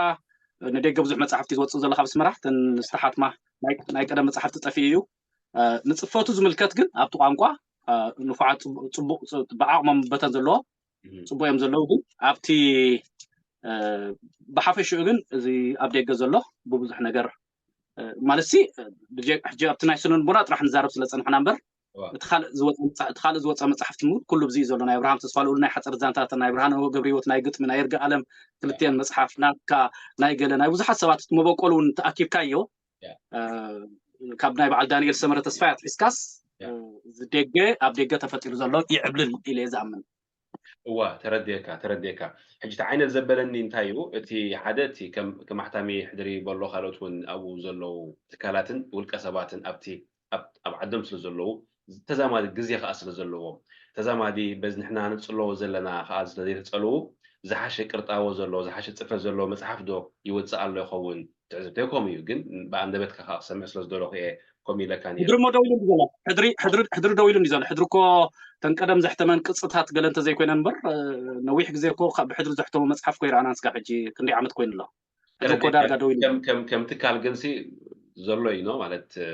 ንደገ ብዙሕ መጻሕፍቲ ዝወጽእ ዘሎ ካብ ኣስመራ፣ እተን ዝተሓትማ ናይ፣ ናይ ቀደም መጻሕፍቲ ጠፊኡ እዩ። እ፣ ንጽፈቱ ዝምልከት ግን ኣብቲ ቋንቋ፣ እ፣ ንፉዓት ጽቡ-፣ ጽቡቕ፣ ጽ-፣ ብዓቕሞም በተን ዘለዎ ጽቡቕ እዮም ዘለዉ። ግን ኣብቲ፣ እ፣ ብሓፈሽኡ ግን እዚ ኣብ ደገ ዘሎ ብብዙሕ ነገር፣ እ፣ ማለት ሲ፣ እ፣ ብጀ-፣ ሕጂ ኣብቲ ናይ ስነ ልቦና ጥራሕ ንዛረብ ስለ ጸንሕና እምበር፣ እዋ። እቲ ካልእ ዝወጸ መጻ-፣ እቲ ካልእ ዝወጸ መጻሕፍቲ ምሁር ኩሉ ብዚ እዩ ዘሎ። ናይ ኣብርሃም ተስፋልኡል ናይ ሓጸር ዛንታታት፣ ናይ ብርሃነ ገብረህይወት ናይ ግጥሚ፣ ናይ ይርጋ ኣለም ክልቲኤን መጽሓፍ፣ ናትካ ናይ ገለ፣ ናይ ብዙሓት ሰባት እቲ መበቆል እውን ተኣኪብካዮ፣ ያ። እ፣ ካብ ናይ በዓል ዳንኤል ሰመረ ተስፋይ ኣትሒዝካስ፣ ያ። እ፣ እዚ ደገ፣ ኣብ ደገ ተፈጢሩ ዘሎ ይዕብልል ኢለ እየ ዝኣምን። እዋ፣ ተረድኤካ፣ ተረድኤካ። ሕጂ እቲ ዓይነት ዘበለኒ እንታይ እዩ? እቲ ሓደ፣ እቲ ከም፣ ከም ኣሕታሚ ሕድሪ በሎ ካልኦት እውን ኣብኡ ዘለዉ ትካላትን ውልቀ ሰባትን ኣብቲ፣ ኣብ፣ ኣብ ዓዶም ስለ ዘለዉ ተዛማዲ ግዜ ከኣ ስለ ዘለዎም፣ ተዛማዲ በዚ ንሕና ንጽለዎ ዘለና ከኣ ስለ ዘይተጸልዉ፣ ዝሓሸ ቅርጣቦ ዘለዎ፣ ዝሓሸ ጽፈት ዘለዎ መጽሓፍ ዶ ይወጽእ ኣሎ ይኸውን? ትዕዝብተይ ከምኡ እዩ። ግን ብኣንደበትካ ከኣ ክሰምዕ ስለ ዝደለኹ እየ ከምኡ ኢለካ ነይረ። ሕድሪ እሞ ደው ኢሉ እንዲ ዘሎ። ሕድሪ፣ ሕድሪ፣ ሕድሪ ደው ኢሉ እንዲ ዘሎ። ሕድሪ እኮ ተን ቀደም ዘሕተመን ቅጽታት ገለ እንተ ዘይኮይነን እምበር፣ እ፣ ነዊሕ ግዜ እኮ ካብ ብሕድሪ ዘሕተሞ መጽሓፍ እኮ ይረኣናን ስጋብ ሕጂ ክንደይ ዓመት ኮይኑ ኣሎ። ሕድሪ እኮ ተረዲእካ። ዳርጋ ደው ኢሉ። ከም፣ ከም፣ ከም ትካል ግንሲ ዘሎ እዩ ነው ማለት፣ እ፣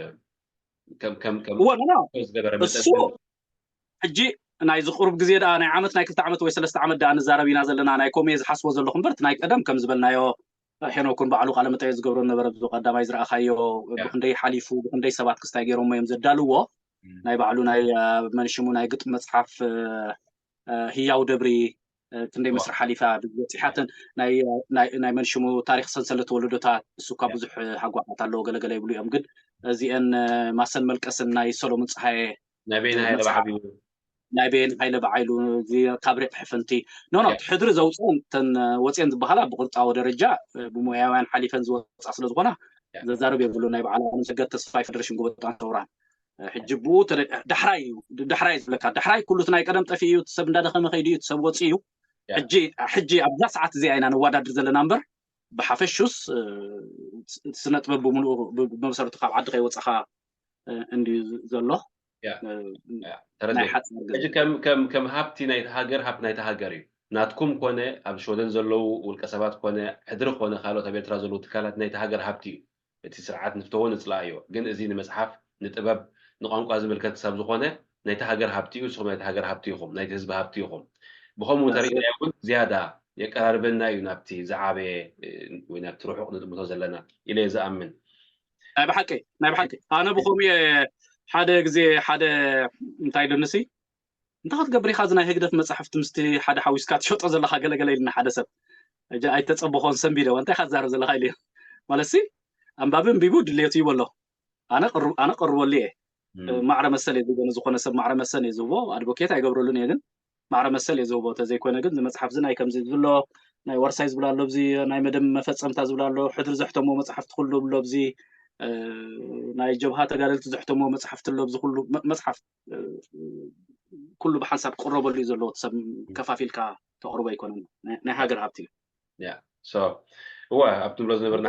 ከም፣ ከም፣ ከም እወ፣ ኖ፣ ኖ። ዝገበረ እሱ መጠን ሕጂ ናይዚ ቁሩብ ግዜ ደኣ ናይ ዓመት፣ ናይ ክልተ ዓመት ወይ ሰለስተ ዓመት ደኣ ንዛረብ ኢና ዘለና፣ ናይ ከምኡ እየ ዝሓስቦ ዘለኹ እምበር፣ እቲ ናይ ቀደም ከም ዝበልናዮ ሄኖክ እውን ባዕሉ ቃለ መጠይቕ ዝገብሮ ነበረ፣ ኣብዚ ቀዳማይ ዝረኣኻዮ ያ። ብክንደይ ሓሊፉ፣ ብክንደይ ሰባት ክስታይ ገይሮሞ እዮም ዘዳልዎ። እም። ናይ ባዕሉ ናይ፣ እ፣ መንሽሙ ናይ ግጥሚ መጽሓፍ፣ እ፣ እ፣ ህያው ደብሪ፣ እ፣ ክንደይ ዋ። መስርሕ ሓሊፋ በጺሓትን ናይ፣ ናይ፣ ናይ መንሽሙ ታሪኽ ሰንሰለት ወለዶታት፣ እሱ እኳ ያ። ብዙሕ፣ እ፣ ሃጓፋት ኣለዎ፣ ገለገለ ይብሉ እዮም። ግን እዚአን፣ እ፣ ማሰን መልቀስን ናይ ሰሎሙን ጸሃየ ናይ በይን ሃይለ መጽሓፍ፣ በዓቢኡ። ናይ በየን ሃይለ በዓይሉ፣ እዚ ካብ ሪቕ ሕፍንቲ። ኖ፣ ኖ፣ ያ። እቲ ሕድሪ ዘውፅኦን እተን ወፅየን ዝበሃላ ብቅርፃዊ ደረጃ፣ እ፣ ብሞያውያን ሓሊፈን ዝወፃ ስለ ዝኾና ያ። ዘዛርብ የብሉ። ናይ በዓል ኣለም ሰገድ ተስፋይ ፌደሬሽን ጎበጣን ሰውራን። እ፣ ሕጂ ብኡ ተደ-፣ ዳሕራይ እዩ፣ ዳሕራይ እዩ ዝብለካ። ዳሕራይ ኩሉ እቲ ናይ ቀደም ጠፊኡ እዩ፣ እቲ ሰብ እንዳደኸመ ከይዱ እዩ፣ እቲ ሰብ ወፂኡ እዩ። ያ። ሕጂ፣ ሕጂ ኣብዛ ሰዓት እዚኣ ኢና ነዋዳድር ዘለና እምበር፣ ብሓፈሹስ፣ እ፣ ስነ ጥበብ ብምሉኡ ብ-፣ ብመሰረቱ ካብ ዓዲ ከይወፃኻ፣ እ፣ እንድዩ ዝ-፣ ዘሎ። ያ፣ እ፣ ያ፣ ተረዲኤ። ናይ ሓፂር ግዜ። ሕጂ ከም፣ ከም፣ ከም ሃብቲ ናይቲ ሃገር፣ ሃብቲ ናይቲ ሃገር እዩ። ናትኩም ኮነ፣ ኣብ ሽወደን ዘለዉ ውልቀ ሰባት ኮነ፣ ሕድሪ ኮነ፣ ካልኦት ኣብ ኤርትራ ዘለዉ ትካላት ናይቲ ሃገር ሃብቲ እዩ። እቲ ስርዓት ንፍተዎ ንጽላእዮ። ግን እዚ ንመጽሓፍ፣ ንጥበብ፣ ንቋንቋ ዝምልከት ክሳብ ዝኾነ፣ ናይቲ ሃገር ሃብቲ እዩ፣ ንስኹም ናይቲ ሃገር ሃብቲ ኢኹም፣ ናይቲ ህዝቢ ሃብቲ ኢኹም። ብኸምኡ ያ፣ ተሪእናዮ እውን ዝያዳ የቀራርበና እዩ ናብቲ ዝዓበየ፣ እ፣ ወይ ናብቲ ርሑቕ ንጥምቶ ዘለና ኢለ እየ ዝኣምን። ናይ ብሓቂ፣ ናይ ብሓቂ። ኣነ ብኸምኡ እየ ሓደ ግዜ ሓደ እንታይ ኢሉኒ ሲ፣ "እንታይ ክትገብር ኢኻ እዚ ናይ ህግደፍ መጻሕፍቲ ምስቲ ሓደ ሓዊስካ ትሸጦ ዘለኻ?" ገለ ገለ ኢሉኒ ሓደ ሰብ። ሕጂ ኣይተጸበኾን ሰንቢደዎ፣ "እንታይ ኢኻ ትዛረብ ዘለኻ?" ኢለ። ማለት ሲ፣ ኣንባቢ ኣንቢቡ ድሌቱ ይበሎ። ኣነ ቅር- ኣነ ቀርበሉ እየ። ማዕረ መሰል እየ ዝህቦ፣ ንዝኾነ ሰብ ማዕረ መሰል እየ ዝህቦ። ኣድቮኬት ኣይገብረሉን እየ፣ ግን ማዕረ መሰል እየ ዝህቦ። ተዘይኮነ ግን እዚ መፅሓፍ እዚ ናይ ከምዚ ዝብሎ ናይ ዋርሳይ ዝብላ ኣሎ፣ ኣብዚ ናይ መደብ መፈፀምታ ዝብላ ኣሎ፣ ሕድሪ ዘሕተሞ መፅሓፍቲ ኩሉ ብሎ፣ ኣብዚ ናይ ጀብሃ ተጋደልቲ ዘሕተሞ መፅሓፍቲ ኣሎ፣ ኣብዚ ኩሉ መፅሓፍ ኩሉ ብሓንሳብ ክቅረበሉ እዩ ዘለዎ። ሰብ ከፋፊልካ ተቅርቦ ኣይኮነን፣ ናይ ሃገር ሃብቲ እዩ። እወ ኣብቲ ንብሎ ዝነበርና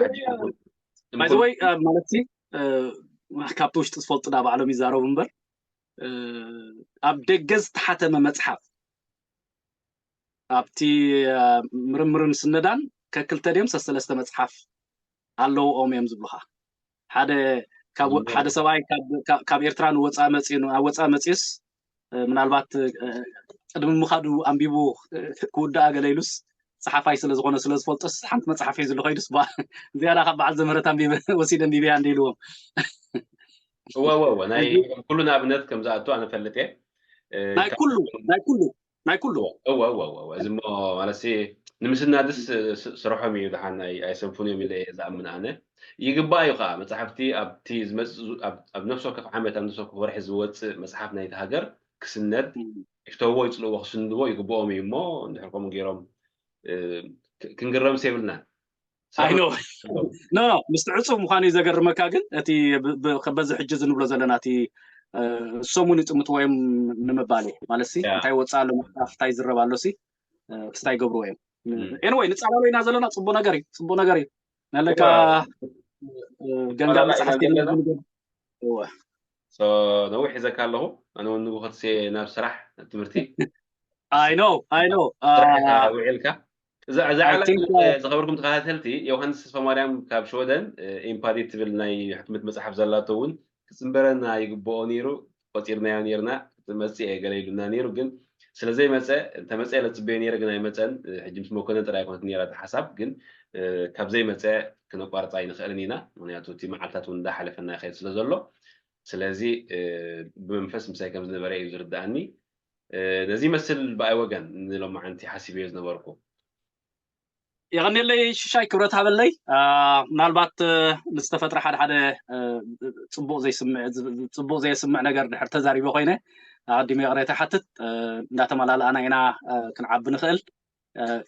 ባይዘወይ ማለት ካብቲ ውሽጢ ዝፈልጡ ዳ ባዕሎም ይዛረቡ እምበር፣ ኣብ ደገ ዝተሓተመ መፅሓፍ ኣብቲ ምርምርን ስነዳን ከክልተ ድዮም ሰሰለስተ መፅሓፍ ኣለውኦም እዮም ዝብሉካ። ሓደ ሓደ ሰብኣይ ካብ ኤርትራ ንወፃኢ መፅኡ ኣብ ወፃኢ መፅኡስ ምናልባት ቅድሚ ምኻዱ ኣንቢቡ ክውዳኣ ገለ ኢሉስ፣ ፀሓፋይ ስለዝኾነ ስለዝፈልጦስ ሓንቲ መፅሓፍ ሒዙ ዝኸይዱስ ዝያዳ ካብ በዓል ዘምህረት ኣንቢበ ወሲደ ኣንቢበያ እንደ ኢልዎም። እወ እወ እወ ናይ ኩሉ ንኣብነት ከም ዝኣቱ ኣነ ፈልጥ እየ። ናይ ኩሉ ናይ ኩሉ ናይ ኩሉ እወ እወ እወ እዚ እሞ ማለት ንምስናድስ ስርሖም እዩ፣ ደሓን ኣይሰንፉን እዮም ኢለ እየ ዝኣምን ኣነ። ይግባእ እዩ ከዓ መፅሓፍቲ ኣብቲ ዝመፅእ ኣብ ነፍሲ ወከፍ ዓመት ኣብ ነፍሲ ወከፍ ወርሒ ዝወፅእ መፅሓፍ ናይቲ ሃገር ክስነድ ይፍተውዎ ይፅልእዎ ክስንድዎ ይግብኦም እዩ እሞ እንድሕር ከምኡ ገይሮም ክንግረምስ የብልናን። ኣይ ኖ ኖ ኖ ምስቲ ዕፁብ ምዃኑ እዩ ዘገርመካ። ግን እቲ በዚ ሕጂ እዚ ንብሎ ዘለና እቲ እሶም እውን ይጥምትዎ እዮም ንምባል እዩ ማለት ሲ እንታይ ወፅእ ኣሎ መፅሓፍ እንታይ ይዝረብ ኣሎ ሲ ክስታይ ይገብርዎ እዮም። ኤንወይ ንፃላሎ ኢና ዘለና። ፅቡቅ ነገር እዩ፣ ፅቡቅ ነገር እዩ። ነለካ ገንጋ መፅሓፍቲ ነዊሕ ሒዘካ ኣለኹ። ኣነ እውን ንብኸትሴ ናብ ስራሕ ትምህርቲ I know I know ውዒልካ። ዝኸበርኩም ተኸታተልቲ፣ ዮሃንስ ተስፋማርያም ካብ ሽወደን ኢምፓዲ ትብል ናይ ሕትመት መፅሓፍ ዘላቶ እውን ክፅንበረና ይግብኦ ነይሩ። ቆፂርናዮ ነይርና። መፅእ እየ ገለ ኢሉና ነይሩ፣ ግን ስለዘይመፀ፣ እንተመፀ ኢለ ዝፅበዮ ነይረ፣ ግን ኣይመፀን። ሕጂ ምስ መኮነን ጥራይ ኣይኮነት ነይራ እቲ ሓሳብ፣ ግን ካብ ዘይመፀ ክነቋርፃ ኣይንኽእልን ኢና። ምክንያቱ እቲ መዓልታት እውን እንዳሓለፈና ይኸይድ ስለ ዘሎ፣ ስለዚ ብመንፈስ ምሳይ ከም ዝነበረ እዩ ዝርድኣኒ። ነዚ ይመስል ብኣይ ወገን ንሎማዓንቲ ሓሲበዮ ዝነበርኩ። የቐንየለይ ሽሻይ፣ ክብረት ሃበለይ። ምናልባት ንዝተፈጥረ ሓደ ሓደ ፅቡቕ ዘየስምዕ ነገር ድሕር ተዛሪበ ኮይነ ኣቐዲመ ይቕሬታ ይሓትት። እንዳተመላልኣና ኢና ክንዓቢ ንኽእል።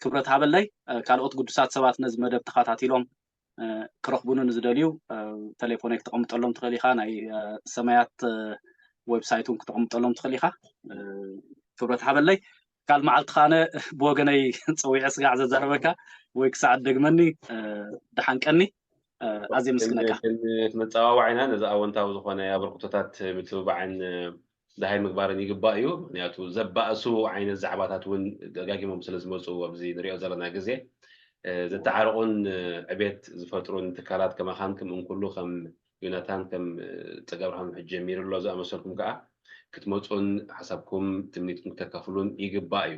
ክብረት ሃበለይ። ካልኦት ግዱሳት ሰባት ነዚ መደብ ተኸታቲሎም ክረኽቡኒ ንዝደልዩ ተሌፎነይ ክተቐምጠሎም ትኽእል ኢኻ። ናይ ሰማያት ዌብሳይት እውን ክተቐምጠሎም ትኽእል ኢኻ። ክብረት ሃበለይ። ካል መዓልቲ ካነ ብወገነይ ፀዊዐ ስጋዕ ዘዛረበካ ወይ ክሳዕ ደግመኒ ደሓንቀኒ። ኣዝየ ምስግነካ። መፀዋዋዒና ነዚ ኣወንታዊ ዝኾነ ኣበርክቶታት ምትብባዕን ደሃይ ምግባርን ይግባእ እዩ። ምክንያቱ ዘባእሱ ዓይነት ዛዕባታት እውን ደጋጊሞም ስለ ዝመፁ ኣብዚ ንሪኦ ዘለና ግዜ ዘተዓርቑን ዕቤት ዝፈጥሩን ትካላት ከማኻን ከም እንኩሉ ከም ዮናታን ከም ፀጋብርሃም ሕጂ ጀሚሩ ኣሎ ዝኣመሰልኩም ከዓ ክትመፁን ሓሳብኩም ትምኒትኩም ክተካፍሉን ይግባእ እዩ።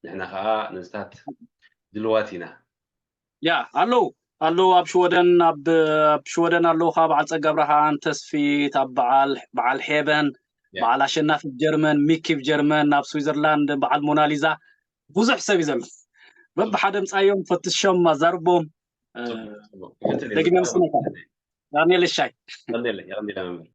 ንሕና ከዓ ነዚታት ድልዋት ኢና። ያ ኣለዉ ኣለዉ ኣብ ሽወደን ኣብ ሽወደን ኣለዉ ከዓ በዓል ፀጋ ብርሃን ተስፊት ኣብ በዓል በዓል ሄበን በዓል ኣሸናፊ ጀርመን ሚኪ ብ ጀርመን ኣብ ስዊዘርላንድ በዓል ሞናሊዛ ብዙሕ ሰብ እዩ ዘሎ። በብሓደ ምፃዮም ፈትሾም ኣዛርቦም። ደግመ ምስነካ ዳንኤል ሻይ ቀንደለ ቀንደለ መምህር